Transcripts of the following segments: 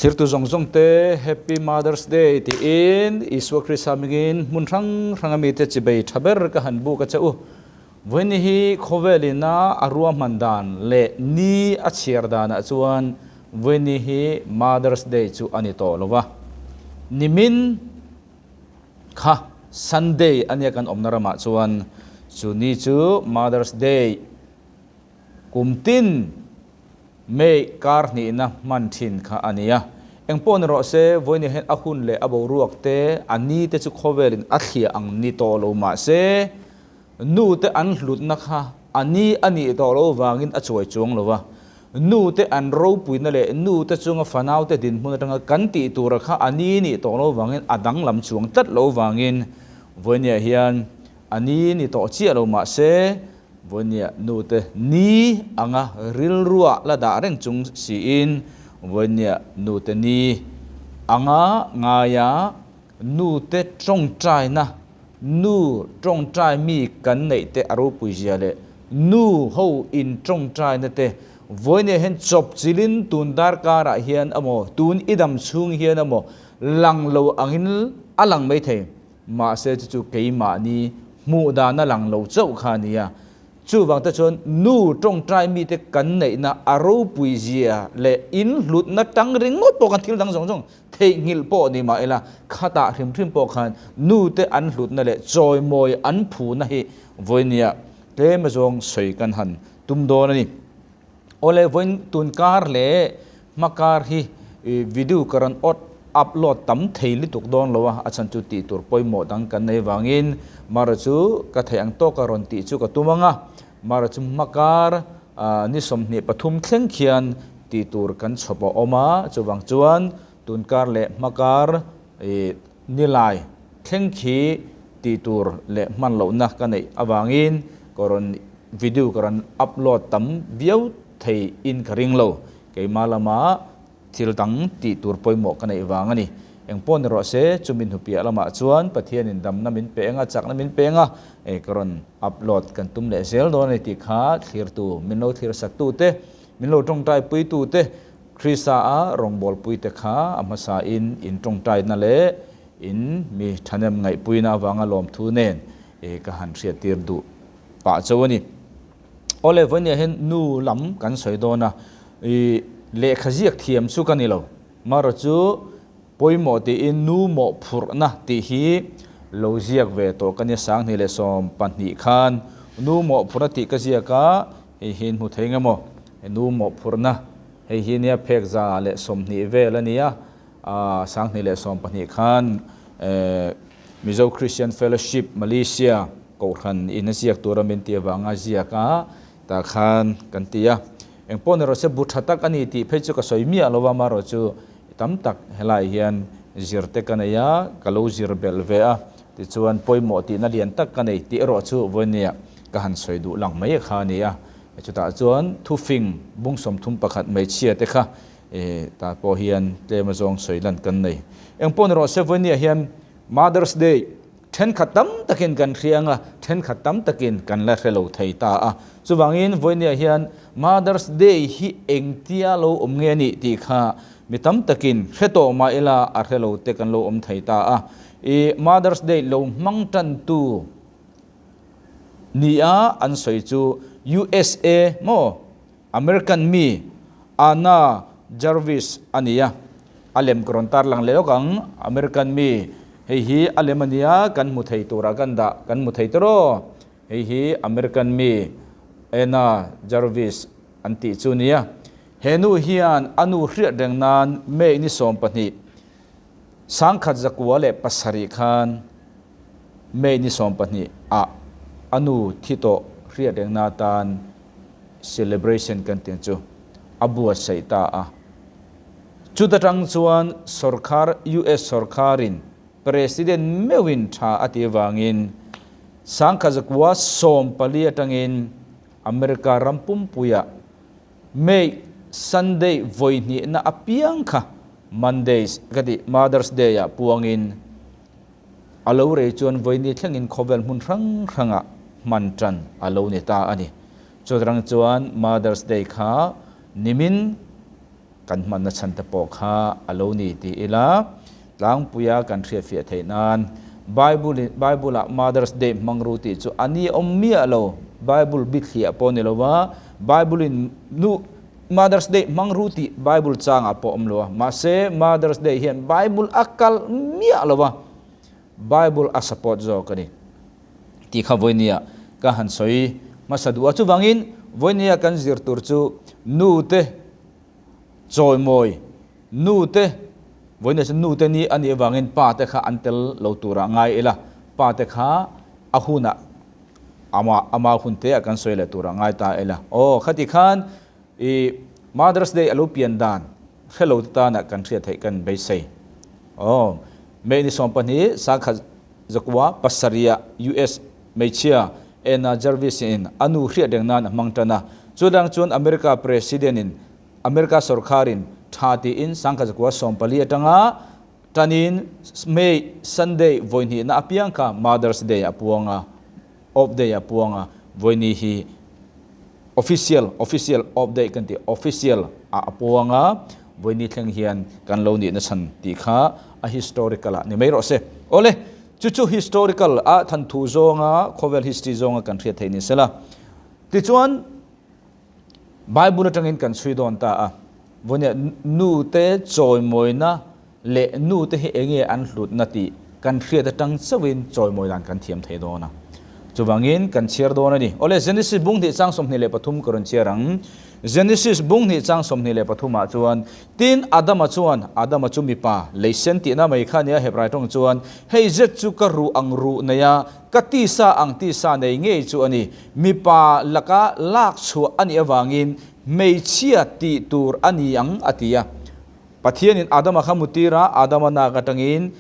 Thirtu zawng zawng te Happy Mother's Day tiin Isua Krista hmingin hmun hrang hranga mite chibei tha ber ka han buk a che u. Vawiin hi khawvel ina a ruahman dan leh ni a chhiar danah chuan vawiin hi Mother's Day chu a ni tawh lo va. Nimin kha Sunday a nia kan awmna ramah chuan chu ni chu Mother's Day kum tin May kar hnihna hman thin kha a ni a. Engpawh ni rawh se, vawiin hian a hun leh a boruak te, a ni te chu khawvelin a thliah ang ni tawh lo mah se, nu te an hlutna kha a ni a nih tawh loh vangin a chuai chuang lo va. Nu te an ropuina leh nu te chunga fanau te dinhmun atanga kan tih tura kha a ni nih tawh loh vangin a danglam chuang tlat loh vangin vawiin hian a ni ni tawh chiah lo mah se, Vawinia nute ni anga rilruah la dah reng chung siin vawinia nute ni anga ngaia nute tawngtaina, nu tawngtai mi kan neih te a ropui zia leh nu ho in tawngtaina te vawinia hian chawp chilin tun darkarah hian emaw tun i dam chhung hian emaw lang lo angin a lang maithei. Mahse chu chu keimahni hmuh dana lang lo chauh kha a ni a. Chuvang te chuan nu tawngtai mite kan neihna a ropui zia leh inhlutna tang ringawt pawh khan thil dang zawng zawng theihnghilh pawh ni mah ila khatah hrim hrim pawh khan nute an hlutna leh chawimawi an phuna hi vawinia tlem azawng sawi kan han tum dawn a ni. Awle vawiin tun kar leh hma kar hi video ka rawn awt upload tam thei lutuk dawn lo a, a chhan chu tih tur pawimawh dang kan nei vangin mara chu ka theih ang tawka rawn tih chu ka tum ang a, mara chu hma kar ni 23 thleng khian tih tur kan chhawp a awm a, chuvang chuan tun kar leh hma kar nilai thleng khi tih tur leh hman lohna ka neih avangin ka rawn Video ka rawn upload tam viau thei in ka ring lo. Keimah lama thil dang tih tur pawimawh ka neih vang a ni. Engpawh ni rawh se, chumi hnupiah lamah chuan Pathianin damna min pe anga, chakna min pe anga, ei ka rawn upload kan tum leh zel dawn a ni tih kha thlirtu, min lo thlir-saktu te, min lo tawngtaipuitu te, Krista a rawngbawlpuite kha a hmasain in tawngtaina leh in mi thahnem ngaihpuina avanga lawmthu nen ka han hriattir duh pah chauh a ni. Awle vawinia hian nu lam kan sawi dawn a, i lehkha ziak thiam chu ka ni lo, marawh chu pawimawh tiin nu mawhphurhna tih hi lo ziak ve tawh ka nia 2012 khan nu mawhphurhna tih ka ziak a, hei hi in hmu thei nge maw, nu mawhphurhna hei hi nia phek 120 vel a nia, 2012 khan Mizo Christian Fellowship Malaysia Kohhran in a ziak tura min tih avanga ziak a tah khan kan ti a. Engpawh ni rawh se bu tha tak a ni tih phei chu ka sawi miah lo va, amaherawh chu tam tak helai hian zir te ka nei a, ka lo zir belh ve a, tichuan pawimawh tihna lian tak ka nei tih erawh chu vawinia ka han sawi duh lang mai kha a ni a. Chutah chuan thufing bung 31 hmeichhia te kha tah pawh hian tlem azawng sawi lan kan nei. Engpawh ni rawh se vawinia hian Mother's Day thenkhat tam takin kan hria anga thenkhat tam takin kan la hre lo thei ta a. Chuvangin vawinia hian Mother's Day hi engtia lo awm nge anih tih kha mi tam takin hre tawh mah ila a hre lo te kan lo awm thei ta a. I Mother's Day lo hmang tantu nia an sawi chu USA maw? American mi Anna Jarvis a ni a, a lem ka rawn tar lang leh lawk ang. American mi hei hi a lem a nia, kan hmu thei turah kan dah, kan hmu thei tawh. Hei hi American mi Anna Jarvis an tih chu a nia. He nu hian a nu hriat reng nan May ni 12, 1907 khan May ni 12 ah a nu thi tawh hriat reng na atan celebration kan tih chu a buatsaih ta a. Chuta tang chuan sorkar US sorkarin President meuhin tha a tih avangin 1914 atangin America ram pumpuiah May Sunday vawi hnihna apiang kha Mondays ka tih Mother's Day ah puangin a lo rei chuan vawiini thlengin khawvel hmun hrang hrangah hman tan a lo ni ta a ni. Chutrang chuan Mother's Day kha nimin. kan hmanna chhan te pawh kha a lo ni ti ila tlangpuia kan hriatfiah theih nan Bible in Bible ah Mother's Day hmang ru tih chu a ni awm miah lo Bible bithliah pawh ni lo va Bible in nu Mother's Day hmang ru tih Bible changah pawh awm lo a mahse Mother's Day hian Bible a kal miah lo va Bible a support zawk a ni tih kha vawinia ka han sawi hmasa duh a. Chuvangin vawinia kan zir tur chu nu te chawimawi, nu te vawinia chu nu te ni a nih avangin pa te kha an tel lo turah ngai ila, pa te kha a hunah ama ama hun te ah kan sawi leh turah ngai ta ila. Aw khati khan i Mother's Day a lo pian dan hrelo te tana kan hriat theih kan beisei. Aw. May ni 12 sangkhat zakua pasarih ah US hmeichhia Anna Jarvis in a nu hriat reng nan a hmang tan a. Chudang chuan America President in America sorkar in tha tiin sangkhat zakua 14 atanga tanin May Sunday vawihnihna apiang kha Mother's Day a puang a, Off Day a puang a, vawini hi Official, official off daih kan tih, official ah a puang a, vawiini thleng hian kan lo nihna chhan tih kha a historical ah ni mai rawh se. Awle, chu chu historical a thanthu zawnga, khawvel history zawnga kan hriat theih ni sela. Tichuan, Bible atangin kan chhui dawn ta a, vawinia nu te chawimawina leh nu te hi enge an hlutna tih kan hriat atang chauhin chawimawi dan kan thiam thei dawn a. Chuvangin kan chhiar dawn a ni. Awle, Genesis bung hnih chang 23 ka rawn chhiar ang. Genesis bung hnih chang 23 ah chuan, Tin, Adama chuan, Adama chu mipa, lei sen tihna mai kha nia Hebrai tawng chuan, Hei zet chu ka ruh ang ruh nei a, ka tisa ang tisa nei ngei chu a ni. Mipa laka lak chhuah a nih avangin hmeichhia tih tur a ni ang, a ti a. Pathianin Adama kha mutir a, Adama nak atangin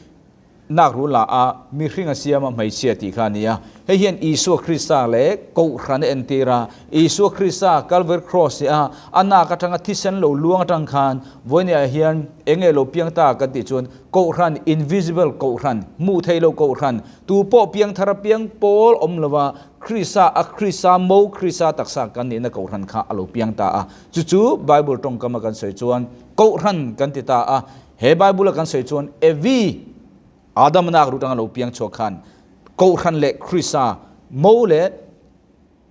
nak ru la a, mihring a siam a, hmeichhia tih kha a ni a. Hei hian Isua Krista leh Kohhran a entir a, Isua Krista Calvary Cross hi a, a nak atanga thisen lo luang atang khan vawinia hian eng nge lo piang ta kan tih chuan Kohhran, invisible Kohhran, hmuh theih loh Kohhran, tu pawh piang thar a piang pawl awm lova Krista a Krista mo Krista taksa kan nihna Kohhran kha a lo piang ta a. Chu chu Bible tawngkama kan sawi chuan Kohhran kan ti ta a, he Bible a kan sawi chuan Evi, Adam nak rut anga lo piang chhuak khan Kohhran leh Krista mo leh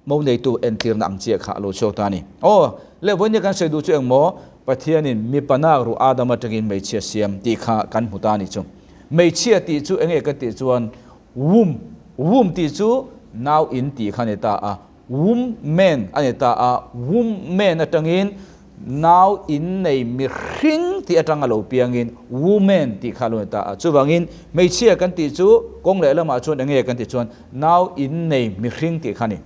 mo neitu entirna ang chiah kha a lo chhuak ta a ni. Aw, leh vawiin nia kan sawi duh chu engmaw? Pathianin mipa nak ruh Adam atangin hmeichhia siam tih kha kan hmu ta a ni chu. Hmeichhia tih chu enge kan tih chuan womb, womb tih chu nau in tih kha a ni ta a, Womb man a ni ta a, womb man atangin nau innei mihring tih atanga lo piangin woman tih kha a lo ni ta a. Chuvangin hmeichhia kan tih chu kawng leh lamah chuan enge kan tih chuan nau innei mihring tih kha a ni.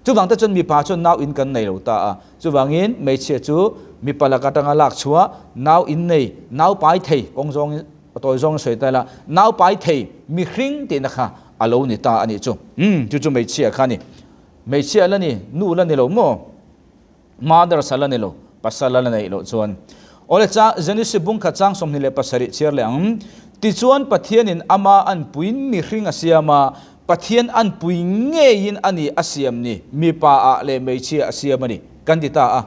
Chuvang te chuan mipa chuan nau in kan nei lo ta a. Chuvangin hmeichhia chu mipa lak atanga lak chhuah nau innei, nau pai thei kawng zawngin a tawi zawngin sawi ta ila nau pai thei mihring tihna kha a lo ni ta a nih chu. Umm chu chu hmeichhia kha a ni. Hmeichhia la ni, nu la ni lo maw? Mothers a la ni lo, pasal a la neih loh chuan. Awle chang, Genesis bung khat chang 27 chhiar leh ang. Tichuan Pathianin ama anpuiin mihring a siam a, Pathian anpui ngeiin a ni a siam ni, mipa ah leh hmeichhia a siam a ni, kan ti ta a.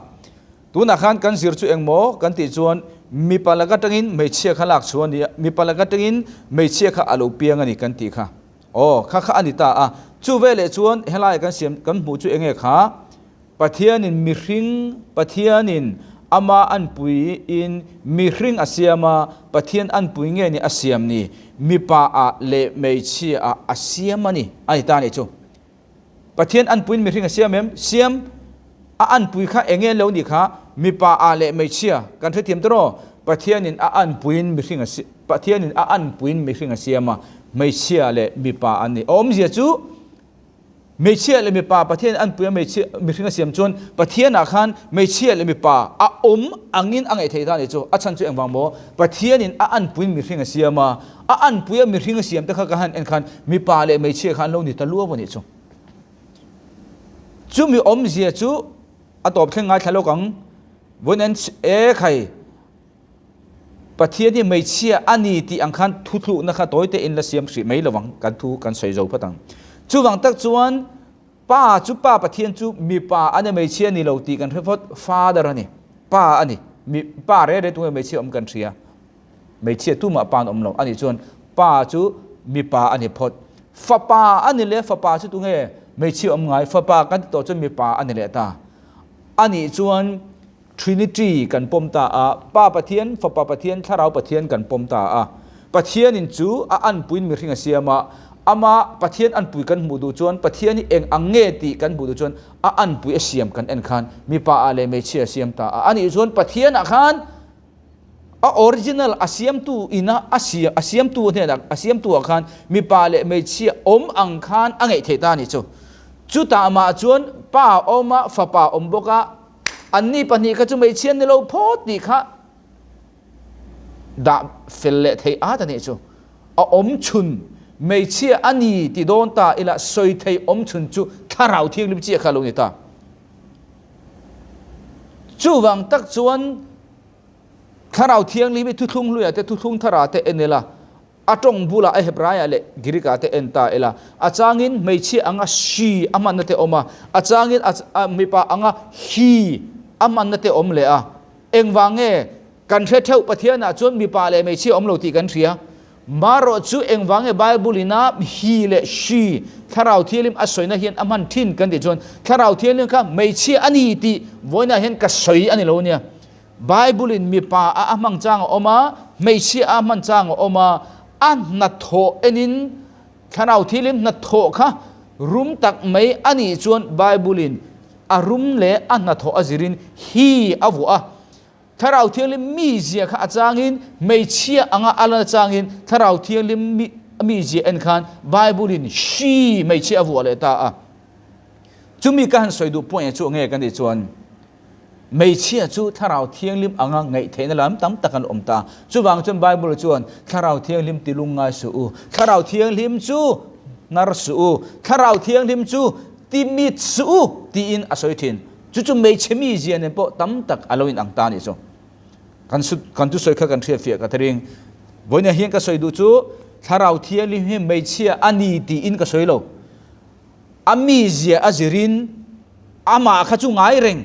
Tunah khan kan zir chu engmaw kan tih chuan mipa lak atangin hmeichhia kha lak chhuah a ni a, mipa lak atangin hmeichhia kha a lo piang a ni kan tih kha. Aw, kha kha a ni ta a. Chu veleh chuan helaiah kan siam, kan hmuh chu enge kha? Pathianin mihring, Pathianin ama anpuiin mihring a siam a, Pathian anpui nge ni a siam ni? Mipa ah leh hmeichhia ah a siam a ni, a ni ta a nih chu. Pathian anpuiin mihring a siam em? Siam. A anpui kha enge lo nih kha? Mipa ah leh hmeichhia, kan hrethiam tawh rawh. Pathianin a anpuiin mihring a siam. Pathianin a anpuiin mihring a siam a, hmeichhia leh mipa an ni. A awmzia chu, hmeichhia leh mipa Pathianin anpui a hmeichhia mihring a siam chuan Pathianah khan hmeichhia leh mipa a awm angin a ngaih theih ta a nih chu. A chhan chu engvang maw? Pathianin a anpuiin mihring a siam a, a anpuia mihring a siam te kha ka han en khan mipa leh hmeichhia kha an lo ni ta luau a nih chu. Chumi awmzia chu a tawp thleng ngaithla lawk ang. Vawiin en e khai. Pathian hi hmeichhia a ni tih ang khan thuthlukna kha tawi te in la siam hrih mai lovang, kan thu kan sawi zo phawt ang. Chuvang tak chuan Pa chu Pa Pathian chu mipa a ni hmeichhia ni lo tih kan hre phawt, Father a ni, Pa a ni. Mi pa re re tunge hmeichhia awm kan hria. Hmeichhia tumah pa an awm lo. Anih chuan pa chu mipa a ni phawt. Fapa a ni leh fapa chu tunge hmeichhia awm ngai? Fapa kan ti tawh chuan mipa a ni leh ta. Anih chuan Trinity kan pawm ta a, Pa Pathian, Fapa Pathian, Thlarau Pathian kan pawm ta a. Pathianin chu a anpuiin mihring a siam a, ama Pathian anpui kan hmuh duh chuan Pathian hi eng ang nge tih kan hmuh duh chuan a anpui a siam kan en khan mipa ah leh hmeichhia a siam ta a. Anih chuan Pathianah khan a original a siamtu ina a siam a siamtu hnenah a siamtu ah khan mipa leh hmeichhia awm ang khan a ngeih theih ta a nih chu. Chutah mah chuan Pa awm a, Fapa awm bawk a, anni pahnih kha chu hmeichhia an ni lo phawt tih kha dah fel leh theih at a nih chu. A awm chhun hmeichhia a ni ti dawn ta ila sawi thei awm chhun chu thlarau thianghlim chiah kha a lo ni ta. Chuvang tak chuan thlarau thianghlim hi thuthlung hluiah te thuthlung tharah te en ila A tawng bulah a Hebraiah leh Greek-ah te en ta ila, a changin hmeichhia anga she a hmanna te awm a, a changin a mipa anga he a hmanna te awm leh a. Engvang nge kan hre theuh Pathianah chuan mipa leh hmeichhia awm lo tih kan hria. Marawh chu engvang nge Bible-ina he leh she Thlarau Thianghlim a sawina hian a hman thin kan tih chuan Thlarau Thianghlim kha hmeichhia a ni tih vawiinah hian ka sawi a ni lo nia. Bible-in mipa a a hmang chang a awm a, hmeichhia a hman chang a awm a, a hnathawh enin thlarau thilim hnathawh kha rum tak mai a nih chuan Bible-in a rum leh a hnathawh a zirin hi a vuah a. Thlarau Thianghlim mizia kha a changin hmeichhia anga a lan changin Thlarau Thianghlim mizia en khan Bible-in she hmeichhia a vuah leh ta a. Chumi ka han sawi duh point chu nge ka nih chuan Hmeichhia chu Thlarau Thianghlim anga ngaih theihna lam tam tak an awm ta. Chuvang chuan Bible chuan, Thlarau Thianghlim ti lung ngai suh u, Thlarau Thianghlim chu hnar suh u, Thlarau Thianghlim chu ti mit suh u tiin a sawi thin. Chu chu hmeichhe mizia nen pawh tam tak a lo inang ta a nih chu. Kan kan thusawi kha kan hriatfiah ka ti ring. Vawiinah hian ka sawi duh chu Thlarau Thianghlim hi hmeichhia a ni tiin ka sawi lo. A mizia a zirin amah kha chu ngai reng,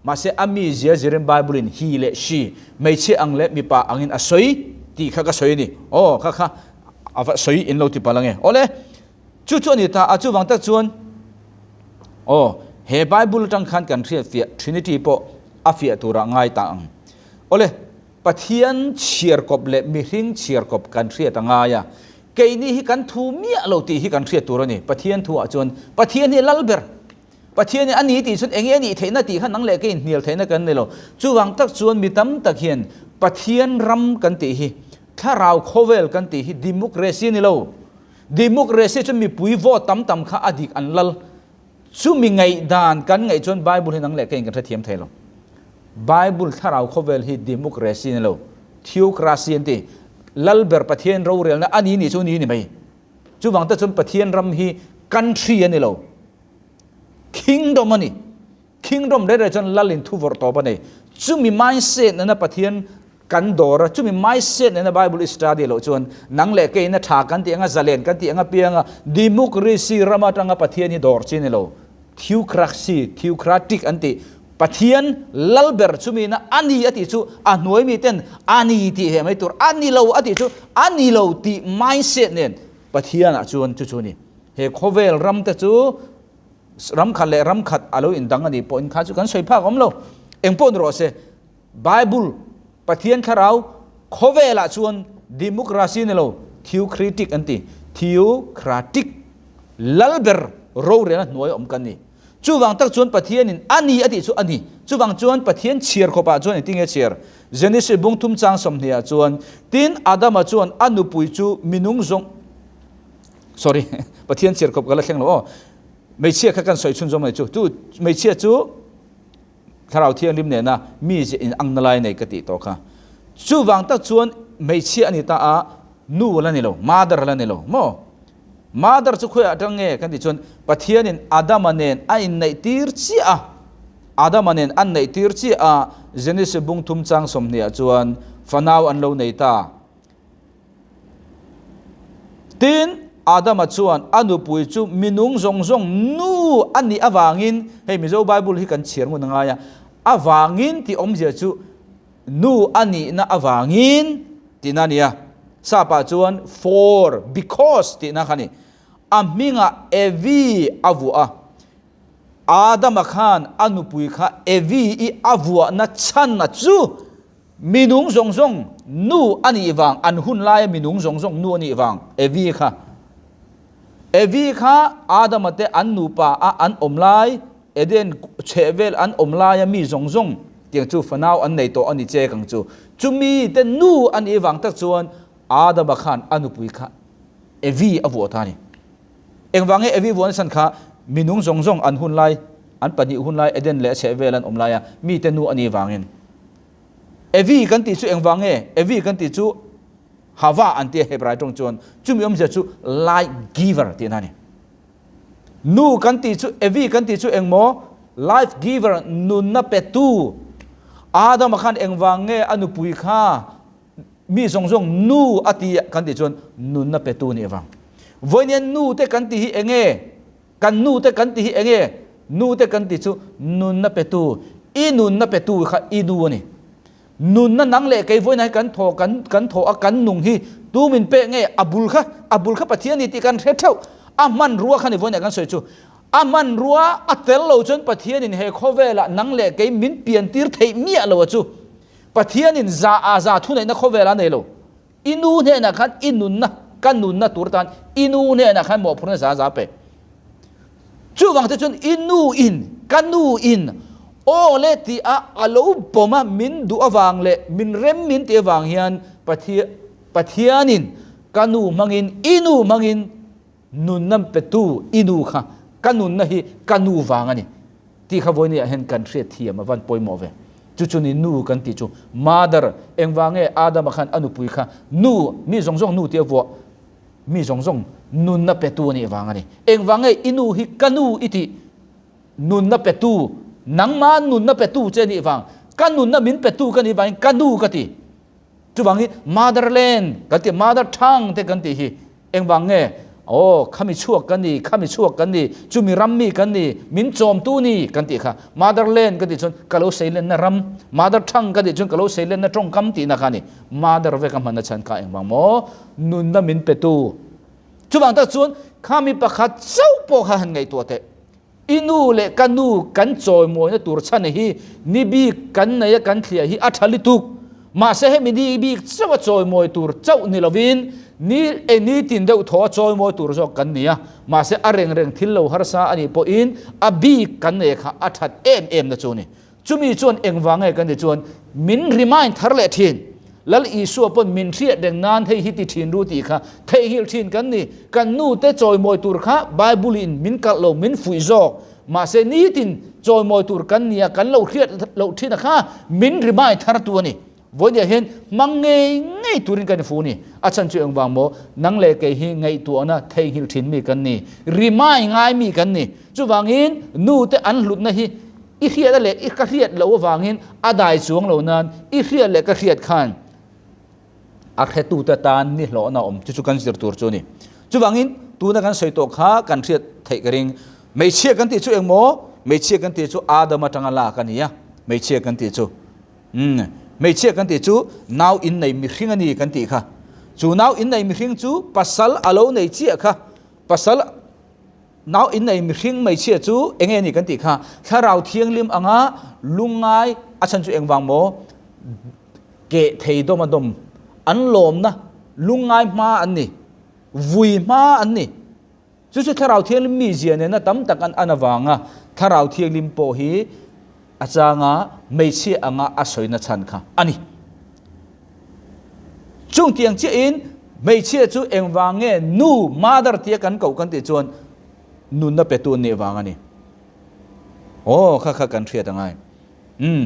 mahse a mizia zirin Bible in he leh she, hmeichhia ang leh mipa angin a sawi tih kha ka sawi a ni. Aw, kha kha a va sawi in lo ti palh ange. Awle, chu chu a ni ta a, chuvang tak chuan aw, he Bible atang khan kan hriatfiah Trinity pawh a fiah turah ngai ta ang. Awle, Pathian chhiarkawp leh mihring chhiarkawp kan hriat a ngai a, Keini hi kan thu miah lo tih hi kan hriat tur a ni. Pathian thu ah chuan Pathian hi lal ber. Pathian hi a ni tih chuan enge a nih theihna tih kha nang leh kei inhnial theihna kan ni lo. Chuvang tak chuan mi tam tak hian Pathian ram kan tih hi, thlarau khawvel kan tih hi democracy a ni lo. Democracy chuan mipui vote tam tam kha a dik an lal. Chumi ngaihdan kan ngaih chuan Bible hi nang leh keiin kan hrethiam thei lo. Bible thlarau khawvel hi democracy ni lo, theocracy an ti. Lal ber Pathian rorelna a ni nih chu ni ni mai. Chuvang te chuan Pathian ram hi country a ni lo, kingdom a ni. Kingdom reng reng chuan lal in thu vawrh tawp a nei. Chumi mindset nena Pathian kan dawr a, chumi mindset nena Bible i study loh chuan nang leh keiin a tha kan tih anga zalen kan tih anga pianga democracy ram atanga Pathian hi dawr chi ni lo. Theocracy, theocratic an tih. Pathian lal ber chumi na a ni a tih chu a hnuai mi ten a ni tih he mai tur a ni lo a tih chu a ni lo tih mindset nen Pathian ah chuan chu chu a ni. He khawvel ram te chu Ram khat leh ram khat a lo indang a nih pawhin kha chu kan sawi phak awm lo. Eng pawh ni rawh se, Bible, Pathian thlarau, khawvelah chuan democracy ni lo, theocratic an ti. Theocratic, lal ber rorelna hnuaia awm kan ni. Chuvang tak chuan Pathianin a ni a tih chu a ni. Chuvang chuan Pathian chhiar khawpah chuan engtin nge chhiar? Genesis bung thum chang 20 ah chuan, Tin, Adama chuan a nupui chu minung zawng, sorry, Pathian chhiar khawp ka la thleng lo aw. Hmeichhia kha kan sawi chhunzawm mai chu, chu hmeichhia chu Thlarau Thianghlim nena mi zia in ang na lai nei ka tih tawh kha. Chuvang tak chuan hmeichhia a ni ta a, nu la ni lo, mother la ni lo maw? Mother chu khawiah atang nge kan tih chuan Pathianin Adama nen a inneih tir chiah a, Adama nen an neih tir chiah a, Genesis bung thum chang 20 ah chuan fanau an lo nei ta. Tin, Adama chuan a nupui chu minung zawng zawng nu a nih avangin, hei Mizo Bible hi kan chhiar ngun a ngai a, avangin tih awmzia chu Nu a nihna avangin tihna a ni a, Sap-ah chuan for, because tihna kha a ni. A hmingah Evi a vuah a. Adama khan a nupui kha Evi-i a vuahna chhan a chu minung zawng zawng nu a nih vang, an hun laia minung zawng zawng nu a nih vang Evi kha. Evi kha Adama te an nupa a an awm lai, Eden chhehvel an awm laia mi zawng zawng tiang chu fanau an nei tawh a ni che kang chu. Chumi te nu a nih vang tak chuan Adama khan a nupui kha Evi a vuah ta a ni. Engvang nge Evi vuahna chhan kha minung zawng zawng an hun lai, an pahnih hun lai Eden leh a chhehvel an awm laia mite nu a nih vangin. Evi kan tih chu engvang nge? Evi kan tih chu Hava an tia Hebrai tawng chuan chumi awmzia chu light giver tihna a ni. Nu kan tih chu Evi kan tih chu engmaw? Life giver, nunna petu. Adama khan engvang nge a nupui kha mi zawng zawng nu a ti kan tih chuan nunna petu nih vang. Vawiin nu te kan tih hi enge? Kan nu te kan tih hi enge? Nu te kan tih chu nunna petu. I nunna petu kha i nu a ni. Nunna nang leh kei vawiin hi kan thaw kan kan thaw a kan nung hi tu min pek nge? A bul kha a bul kha Pathian ni tih kan hre theuh. A hmanrua kha ni vawiin ah kan sawi chu. A hmanrua a tel lo chuan Pathianin he khawvelah nang leh kei min piantir theih miah lo a chu. Pathianin za a za thuneihna khawvelah a nei lo. I nu hnenah khan i nunna, ka nunna tur tan i nu hnenah khan mawhphurhna za za pe. Chuvang te chuan i nu in, ka nu in aw le tih a a lo pawm a, min duh avang leh min rem min tih avang hian Pathianin ka nu hmangin, i nu hmangin Nunna petu i nu kha ka nunna hi ka nu vang a ni tih kha vawinia hian kan hriat thiam a van pawimawh ve. Chu chu ni nu kan tih chu mother engvang nge Adama khan a nupui kha nu mi zawng zawng nu tih a vuah mi zawng zawng nunna petu a nih vang a ni. Engvang nge i nu hi ka nu i tih nunna petu nangma nunna petu che nih vang ka nunna min petu ka nih vangin ka nu ka ti. Chuvangin motherland kan tih mother tongue te kan tih hi engvang nge aw khami chhuak kan ni khami chhuak kan ni chumi ram mi kan ni min chawmtu ni kan tih kha motherland kan tih chuan ka lo seilenna ram mother tongue kan tih chuan ka lo seilenna tawngkam tihna kha a ni mother vek a hmanna chhan kha engvang maw nunna min petu chuvang tak chuan khami pakhat chauh pawh kha han ngaihtuah teh. I nu leh ka nu kan chawimawina tur chhan hi ni bik kan nei a kan thliah hi a tha lutuk. Mahse hemi ni bik chauh a chawimawi tur chauh ni lovin ni e ni tin deuh thaw a chawimawi tur zawk kan ni a. Mahse a reng reng thil lo harsa a nih pawhin a bik kan nei kha a that em em na chu a ni. Chumi chuan engvang nge kan ti chuan min remind thar leh thin. Lal Isua pawn min hriat reng nan hei hi ti thin ru tih kha theihnghilh thin kan ni. Kan nu te chawimawi tur kha Bible in min kalh lo min fuih zawk. Mahse nitin chawimawi tur kan nia kan lo hriat loh thin a kha min remind thar tu a ni. Vawinia hian hmang ngei ngei turin kan infu ni. A chhan chu engvang maw? Nang leh kei hi ngaihtuahna theihnghilh thin mi kan ni. Remind ngai mi kan ni. Chuvangin nu te an hlutna hi i hriat leh i ka hriat loh avangin a dai chuang lo nan i hriat leh ka hriat khan a hretute tan ni hlawhna awm chu chu kan zir tur chu a ni. Chuvangin tuna kan sawi tawh kha kan hriat theih ka ring. Hmeichhia kan tih chu engmaw? Hmeichhia kan tih chu Adam atanga lak a ni a, hmeichhia kan tih chu. Umm, hmeichhia kan tih chu nau innei mihring a ni kan tih kha. Chu nau innei mihring chu pasal a lo nei chiah kha. Pasal Nau innei mihring hmeichhia chu eng nge ni kan tih kha thlarau thianghlim anga lungngai a chhan chu engvang maw keh thei dawm a dawm an lawmna lungngai hma an ni vui hma an ni chu chu thlarau thianghlim mi zia nena tam tak an an avanga thlarau thianghlim pawh hi a changa hmeichhia anga a sawina chhan kha a ni. Chung tiang chiahin hmeichhia chu engvang nge nu, mother, tia kan koh kan tih chuan nunna petu an nih vang a ni. Aw, kha kha kan hriat angai. Umm.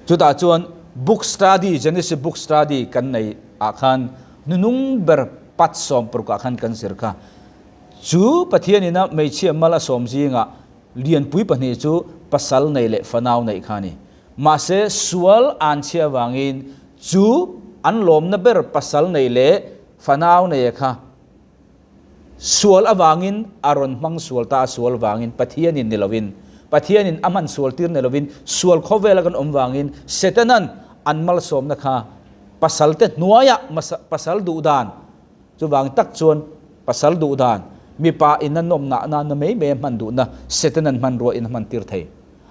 Chutah chuan book study, Genesis book study kan nei ah khan nunung ber pat sawm paruk ah khan kan zir kha. Chu Pathian ina hmeichhia mal a sawm zingah lianpui pahnih chu pasal nei leh fanau neih kha a ni. Mahse, sual an chhia avangin chu an lawmna ber pasal nei leh fanau neia kha sual avangin a rawn hmang sual ta a, sual vangin Pathianin ni lovin. Pathianin a hman sual tir nei lovin sual khawvela kan awm vangin Setanan an malsawmna kha pasalte hnuaiah pasal duh dan chuvang tak chuan pasal duh dan mipa in a nawmna nana mai mai a hman duhna Setanan hmanrua in a hman tir thei.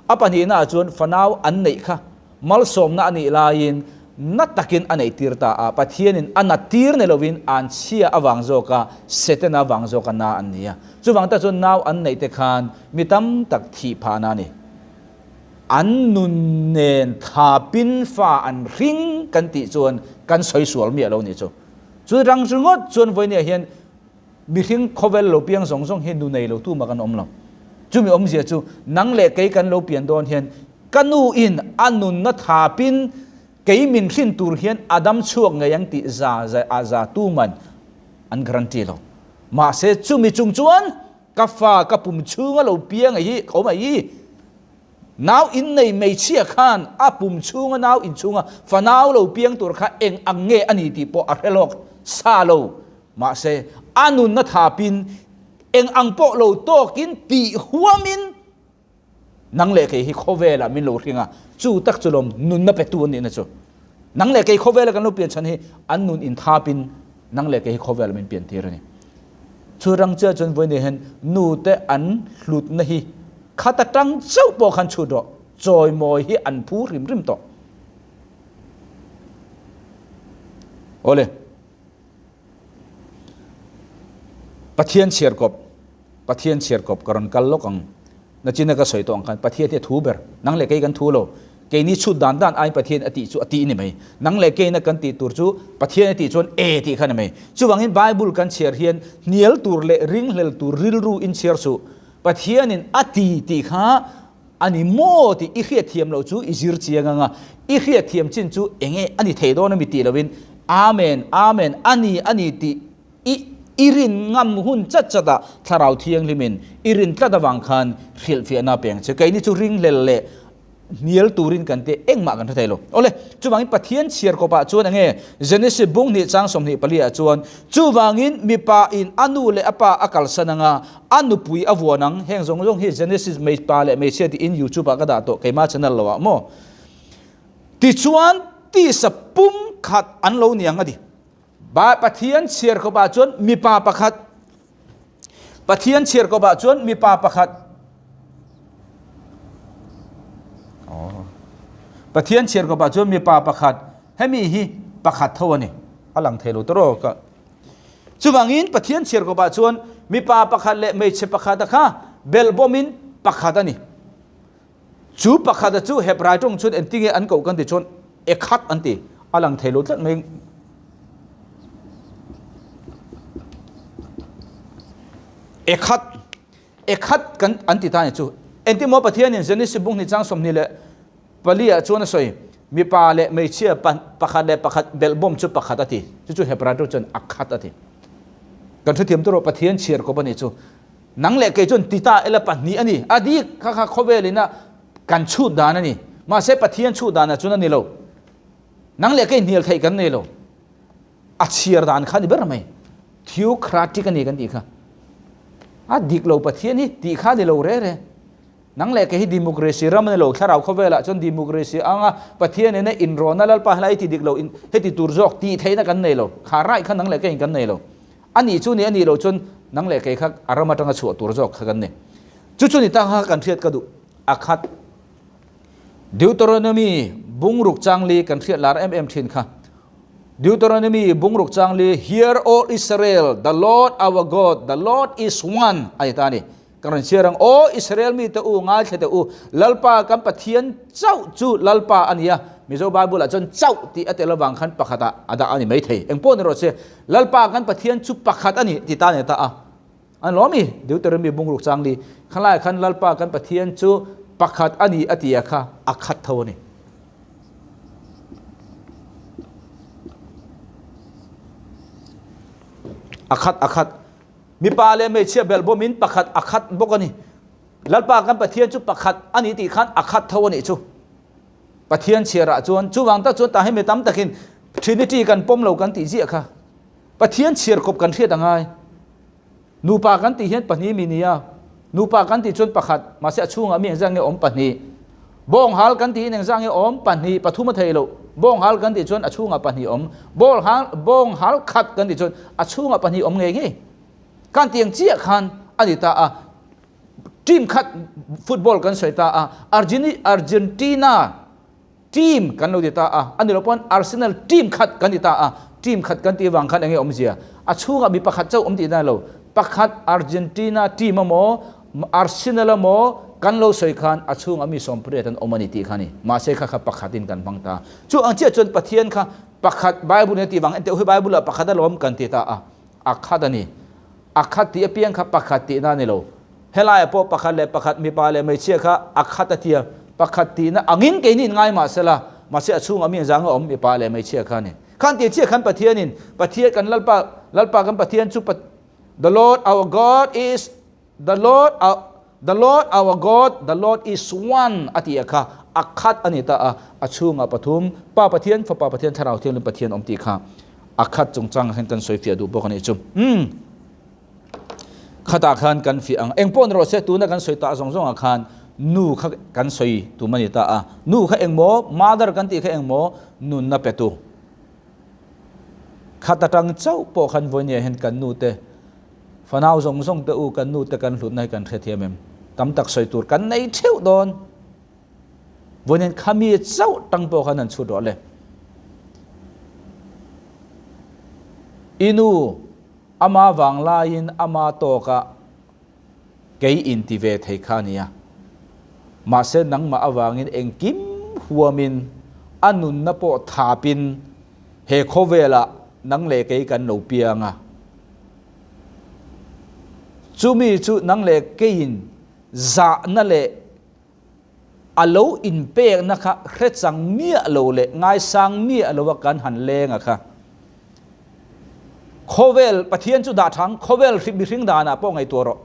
A pahnihnaah chuan fanau an neih kha Malsawmna a nih laiin na takin a neihtir ta a, Pathianin a na tir ni lovin an chhia avang zawka Setana vang zawka na an ni a. Chuvang tak chuan nau an neih te khan mi tam tak thih phahna a ni. An nun nen thapin fa an hring kan tih chuan kan sawi sual miah lo ni chu. Chu rang ringawt chuan vawinia hian Mihring khawvel lo piang zawng zawng hi nu nei lo tumah kan awm lo. Chumi awmzia chu nang leh kei kan lo pian dawn hian ka nu in a nunna thapin kei min hrin tur hian a dam chhuak ngei ang tih za za a za tuman an guarantee lo. Mahse chumi chung chuan ka fa ka pum chhunga lo piang ai hi ka awm ai hi. Nau in nei hmeichhia khan a pum chhunga nau in chhunga fa nau lo piang tur kha eng ang nge a ni tih pawh a hre lawk sa lo. Mahse, a nunna thapin eng ang pawh lo tawkin tih huamin nang leh kei hi khawvelah min lo hring a, chu tak chu lawm nunna petu an nihna chu. Nang leh kei khawvela kan lo pian chhan hi an nun inthapin nang leh kei hi khawvelah min pian tir a ni. Chu rang chiah chuan vawiin hian nute an hlutna hi khat atang chauh pawh khan chhut rawh, chawimawi hi an phu hrim hrim tawh. Awle. Pathian chhiarkawp, Pathian chhiarkawp ka rawn kal lawk ang. Nachina ka sawi tawh ang khan Pathian hi a thu ber. Nang leh kei kan thu lo. Keini chhut dan dan aiin Pathian a tih chu a tih a ni mai. Nang leh keina kan tih tur chu Pathian a tih chuan e tih kha a ni mai. Chuvangin Bible kan chhiar hian hnial tur leh ringhlel tur rilru in chhiar suh. Pathianin a ti tih kha A ni maw tih i hriatthiam loh chu i zir chiang ang a, i hriatthiam chin chu enge a ni thei dawn a mi tih loin Amen, Amen, a ni, a ni tih i i rin ngam hun chat chat ah Thlarau Thianghlimin i rin tlat avang khan hrilhfiahna a peng che. Keini chu ringhlel leh hnial turin kan tih engmah kan hre thei lo. Awle, chuvangin Pathian chhiar kawpah chuan enge Genesis bung hnih chang 24 ah chuan chuvangin mipa in a nu leh a pa a kalsan anga A nupui a vuan ang, heng zawng zawng hi Genesis hmeichpa leh hmeichhia tiin YouTube ah ka dah tawh keima channel lo ah maw. Tichuan tisa pum khat an lo ni ang a ti. Ba Pathian chhiar khawp ah chuan mipa pakhat Pathian chhiar khawp ah chuan mipa pakhat Oh. Pathian chhiar khawp ah chuan mipa pakhat hemi hi pakhat tho a ni. A lang thei lo tawh ka Chuvangin Pathian chhiarkawpah chuan mipa pakhat leh hmeichhe pakhata kha belhbawmin pakhat a ni. Chu pakhata chu Hebrai tawng chuan engtinge an koh kan ti chuan Ekhat an ti. A lang thei lo tlat mai. Ekhat, Ekhat kan an ti ta ni chu. Engtin maw Pathianin Genesis bung hnih chang 24 ah chuan a sawi, Mipa leh hmeichhia pakhat leh pakhat belhbawm chu pakhat a ti. Chu chu Hebrai tawng chuan akhat a ti. Kan hrethiam tur erawh Pathian chhiar kawp a nih chu. Nang leh kei chuan ti ta ila pahnih a ni. A dik kha kha khawvel ina kan chhut dan a ni. Mahse Pathian chhut danah chuan a ni lo. Nang leh kei hnial theih kan nei lo. A chhiar dan kha a ni ber mai. Theocratic a ni kan tih kha. A dik lo Pathian hi tih kha a ni lo re re. Nang leh kei hi democracy ram a ni lo, thlarau khawvelah chuan democracy anga Pathian ina inrawna Lalpa helai ti dik lo, heti tur zawk tih theihna kan nei lo. Kha right kha nang leh keiin kan nei lo. A nih chu ni, a nih loh chuan nang leh kei kha a ram atanga chhuah tur zawk kha kan ni. Chu chu ni ta kha kan hriat ka duh a khat. Deuteronomy bungruk changli kan hriat lar em em thin kha. Deuteronomy bungruk changli, Hear, O Israel, the Lord our God, the Lord is one a ni ta a ni. Ka rawn chhiar ang, Aw Israel mite u, ngaithla teh u, Lalpa kan Pathian chauh chu Lalpa a ni a. Mizo Bible-ah chuan chauh tih a tel avang khan pakhatah a dah a ni maithei. Eng pawh ni rawh se, Lalpa kan Pathian chu pakhat a ni ti ta ni ta a. An lawm i, Deuteronomy bungruk changli, khalaiah khan Lalpa kan Pathian chu pakhat a ni a ti a kha a khat tho a ni. A khat, a khat. Mipa leh hmeichhia belhbawmin pakhat a khat bawk a ni. Lalpa kan Pathian chu pakhat a ni tih khan a khat tho a nih chu. Pathian chhiarah chuan chuvang tak chuan tah hi mi tam takin Trinity kan pawm lo kan tih ziah kha. Pathian chhiar khawp kan hriat a ngai. Nupa kan tih hian pahnih mi nia. Nupa kan tih chuan pakhat, mahse a chhungah mi engzah nge awm pahnih. Bawnghal kan tihin engzah nge awm pahnih, pathum a thei lo. Bawnghal kan tih chuan a chhungah pahnih awm. Bawnghal, bawnghal khat kan tih chuan a chhungah pahnih awm ngei ngei. Kan tih ang chiah khan a ni ta a. Team khat football kan sawi ta a, Argentina team kan lo ti ta a, a ni lo pawn Arsenal team khat kan ti ta a, team khat kan tih vang khan enge awmzia? A chhungah mi pakhat chauh awm tih na lo, pakhat Argentina team emaw Arsenal emaw kan lo sawi khan a chhungah mi sawmpariat an awm a ni tih kha a ni. Mahse kha kha pakhatin kan hmang ta. Chu ang chiah chuan Pathian kha pakhat Bible in a tih vang enteh hi Bible ah pakhat alawm kan ti ta a, a khat a ni. A khat tih apiang kha pakhat tihna a ni lo. Helaiah pawh pakhat leh pakhat mipa leh hmeichhia kha a khat a tia, pakhat tihna angin keini in ngai mah sela, mahse a chhungah mi engzang a awm mipa leh hmeichhia kha a ni. Khan tih chiah khan Pathianin, Pathian kan Lalpa, Lalpa kan Pathian chu The Lord our God is The Lord our The Lord our God, the Lord is one a tih kha a khat a ni ta a, a chhungah pathum, Pa Pathian, Fapa Pathian, Thlarau Thianghlim Pathian awm tih kha a khat chungchangah hian kan sawi fiah duh bawk a nih chu. Umm. Khatah khan kan fiah ang. Engpawh ni rawh se, tuna kan sawi tah zawng zawngah khan nu kha kan sawi tum a ni ta a. Nu kha engmaw, mother kan tih kha engmaw, nunna petu. Khat atang chauh pawh khan vawinia hian kan nu te, fanau zawng zawng te u kan nu te kan hlutna hi kan hrethiam em? Tam tak sawi tur kan nei theuh dawn. Vawiin khami chauh tang pawh khan han chhut rawh le. I nu ama vang laiin ama tawkah kei inti ve thei kha a nia. Mahse nangmah avangin engkim huamin a nunna pawh thapin he khawvelah nang leh kei kan lo piang a. Chumi chu nang leh keiin zahna leh a lo inpekna kha hrechang miah lo leh ngaisang miah lo a kan han leng a kha. Khawvel Pathian chu dah thang, khawvel mihring danah pawh ngaihtuah rawh.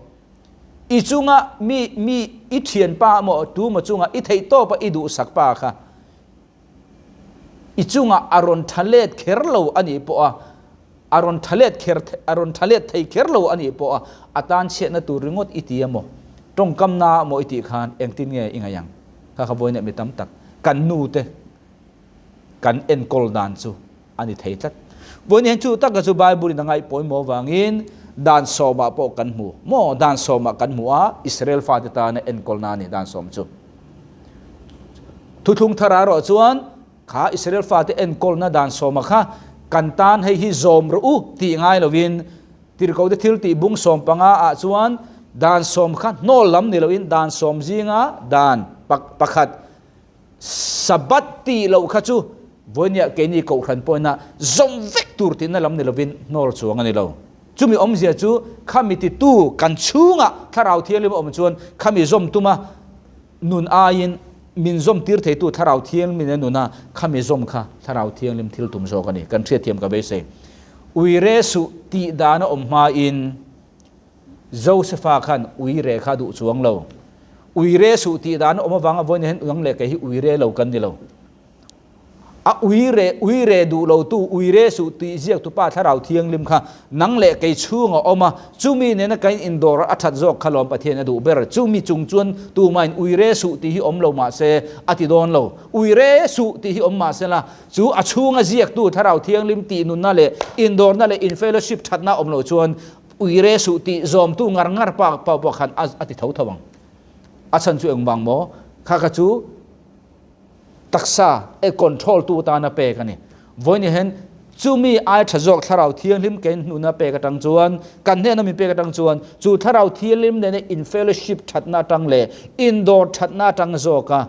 I chunga mi mi i thianpa emaw tu emaw chunga i theihtawpa i duhsak pa kha i chunga a rawn tha let kher lo a nih pawh a, a rawn tha let kher a rawn tha let thei kher lo a nih pawh a, a tan chhiatna tur ringawt i ti emaw, tawngkamna emaw i tih khan engtin nge i ngaih ang? Kha kha vawiin mi tam tak kan nu te kan enkawl dan chu a ni thei tlat. Vawiin hian chu taka chu Bible in a ngaih pawimawh avangin dan sawmah pawh kan hmu maw? Dan sawmah kan hmu a, Israel fate tana enkawlna a ni dan sawm chu. Thuthlung thar ah erawh chuan kha Israel fate enkawlna dan sawma kha kan tan hei hi zawm rawh u tih ngai lovin Tirhkohte thil tih bung sawm panga ah chuan dan sawm kha hnawl lam ni loin dan sawm zinga dan pakhat Sabbath tih loh kha chu vawinia keini kohhran pawhina zawm vek tur tihna lam ni lovin hnawl chuang a ni lo. Chumi awmzia chu khami titu kan chhungah Thlarau Thianghlim a awm chuan khami zawm tuma nun aiin min zawm tir theitu Thlarau Thianghlim a nuna khami zawm kha Thlarau Thianghlim thil tum zawk a ni. Kan hriatthiam ka beisei. Uire suh tih dan a awm hmain Josefa khan uire kha a duh chuang lo. Uire suh tih dan a awm avanga vawiin hian nang leh kei hi uire lo kan ni lo. A uire, uire duh lo tu, uire suh tih ziak tu Pa Thlarau Thianghlim kha nang leh kei chhung a awm a, chumi nena kan indawr a that zawk kha lawm Pathian a duh ber. Chumi chung chuan tumahin uire suh tih hi awm lo mah se a ti dawn lo. Uire suh tih hi awm mah se la, chu a chhunga ziaktu Thlarau Thianghlim tih nunna leh indawrna leh in fellowship thatna awm loh chuan uire suh tih zawmtu ngar ngar pa pawh khan a ti tho tho ang. A chhan chu engvang maw? Kha kha chu taksa e control tu atana pek a ni. Vawiin hian chumi ai tha zawk Thlarau Thianghlim kein hnuna pek atang chuan, kan hnena min pek atang chuan chu Thlarau Thianghlim nena in fellowship thatna atang leh indawr thatna atang zawka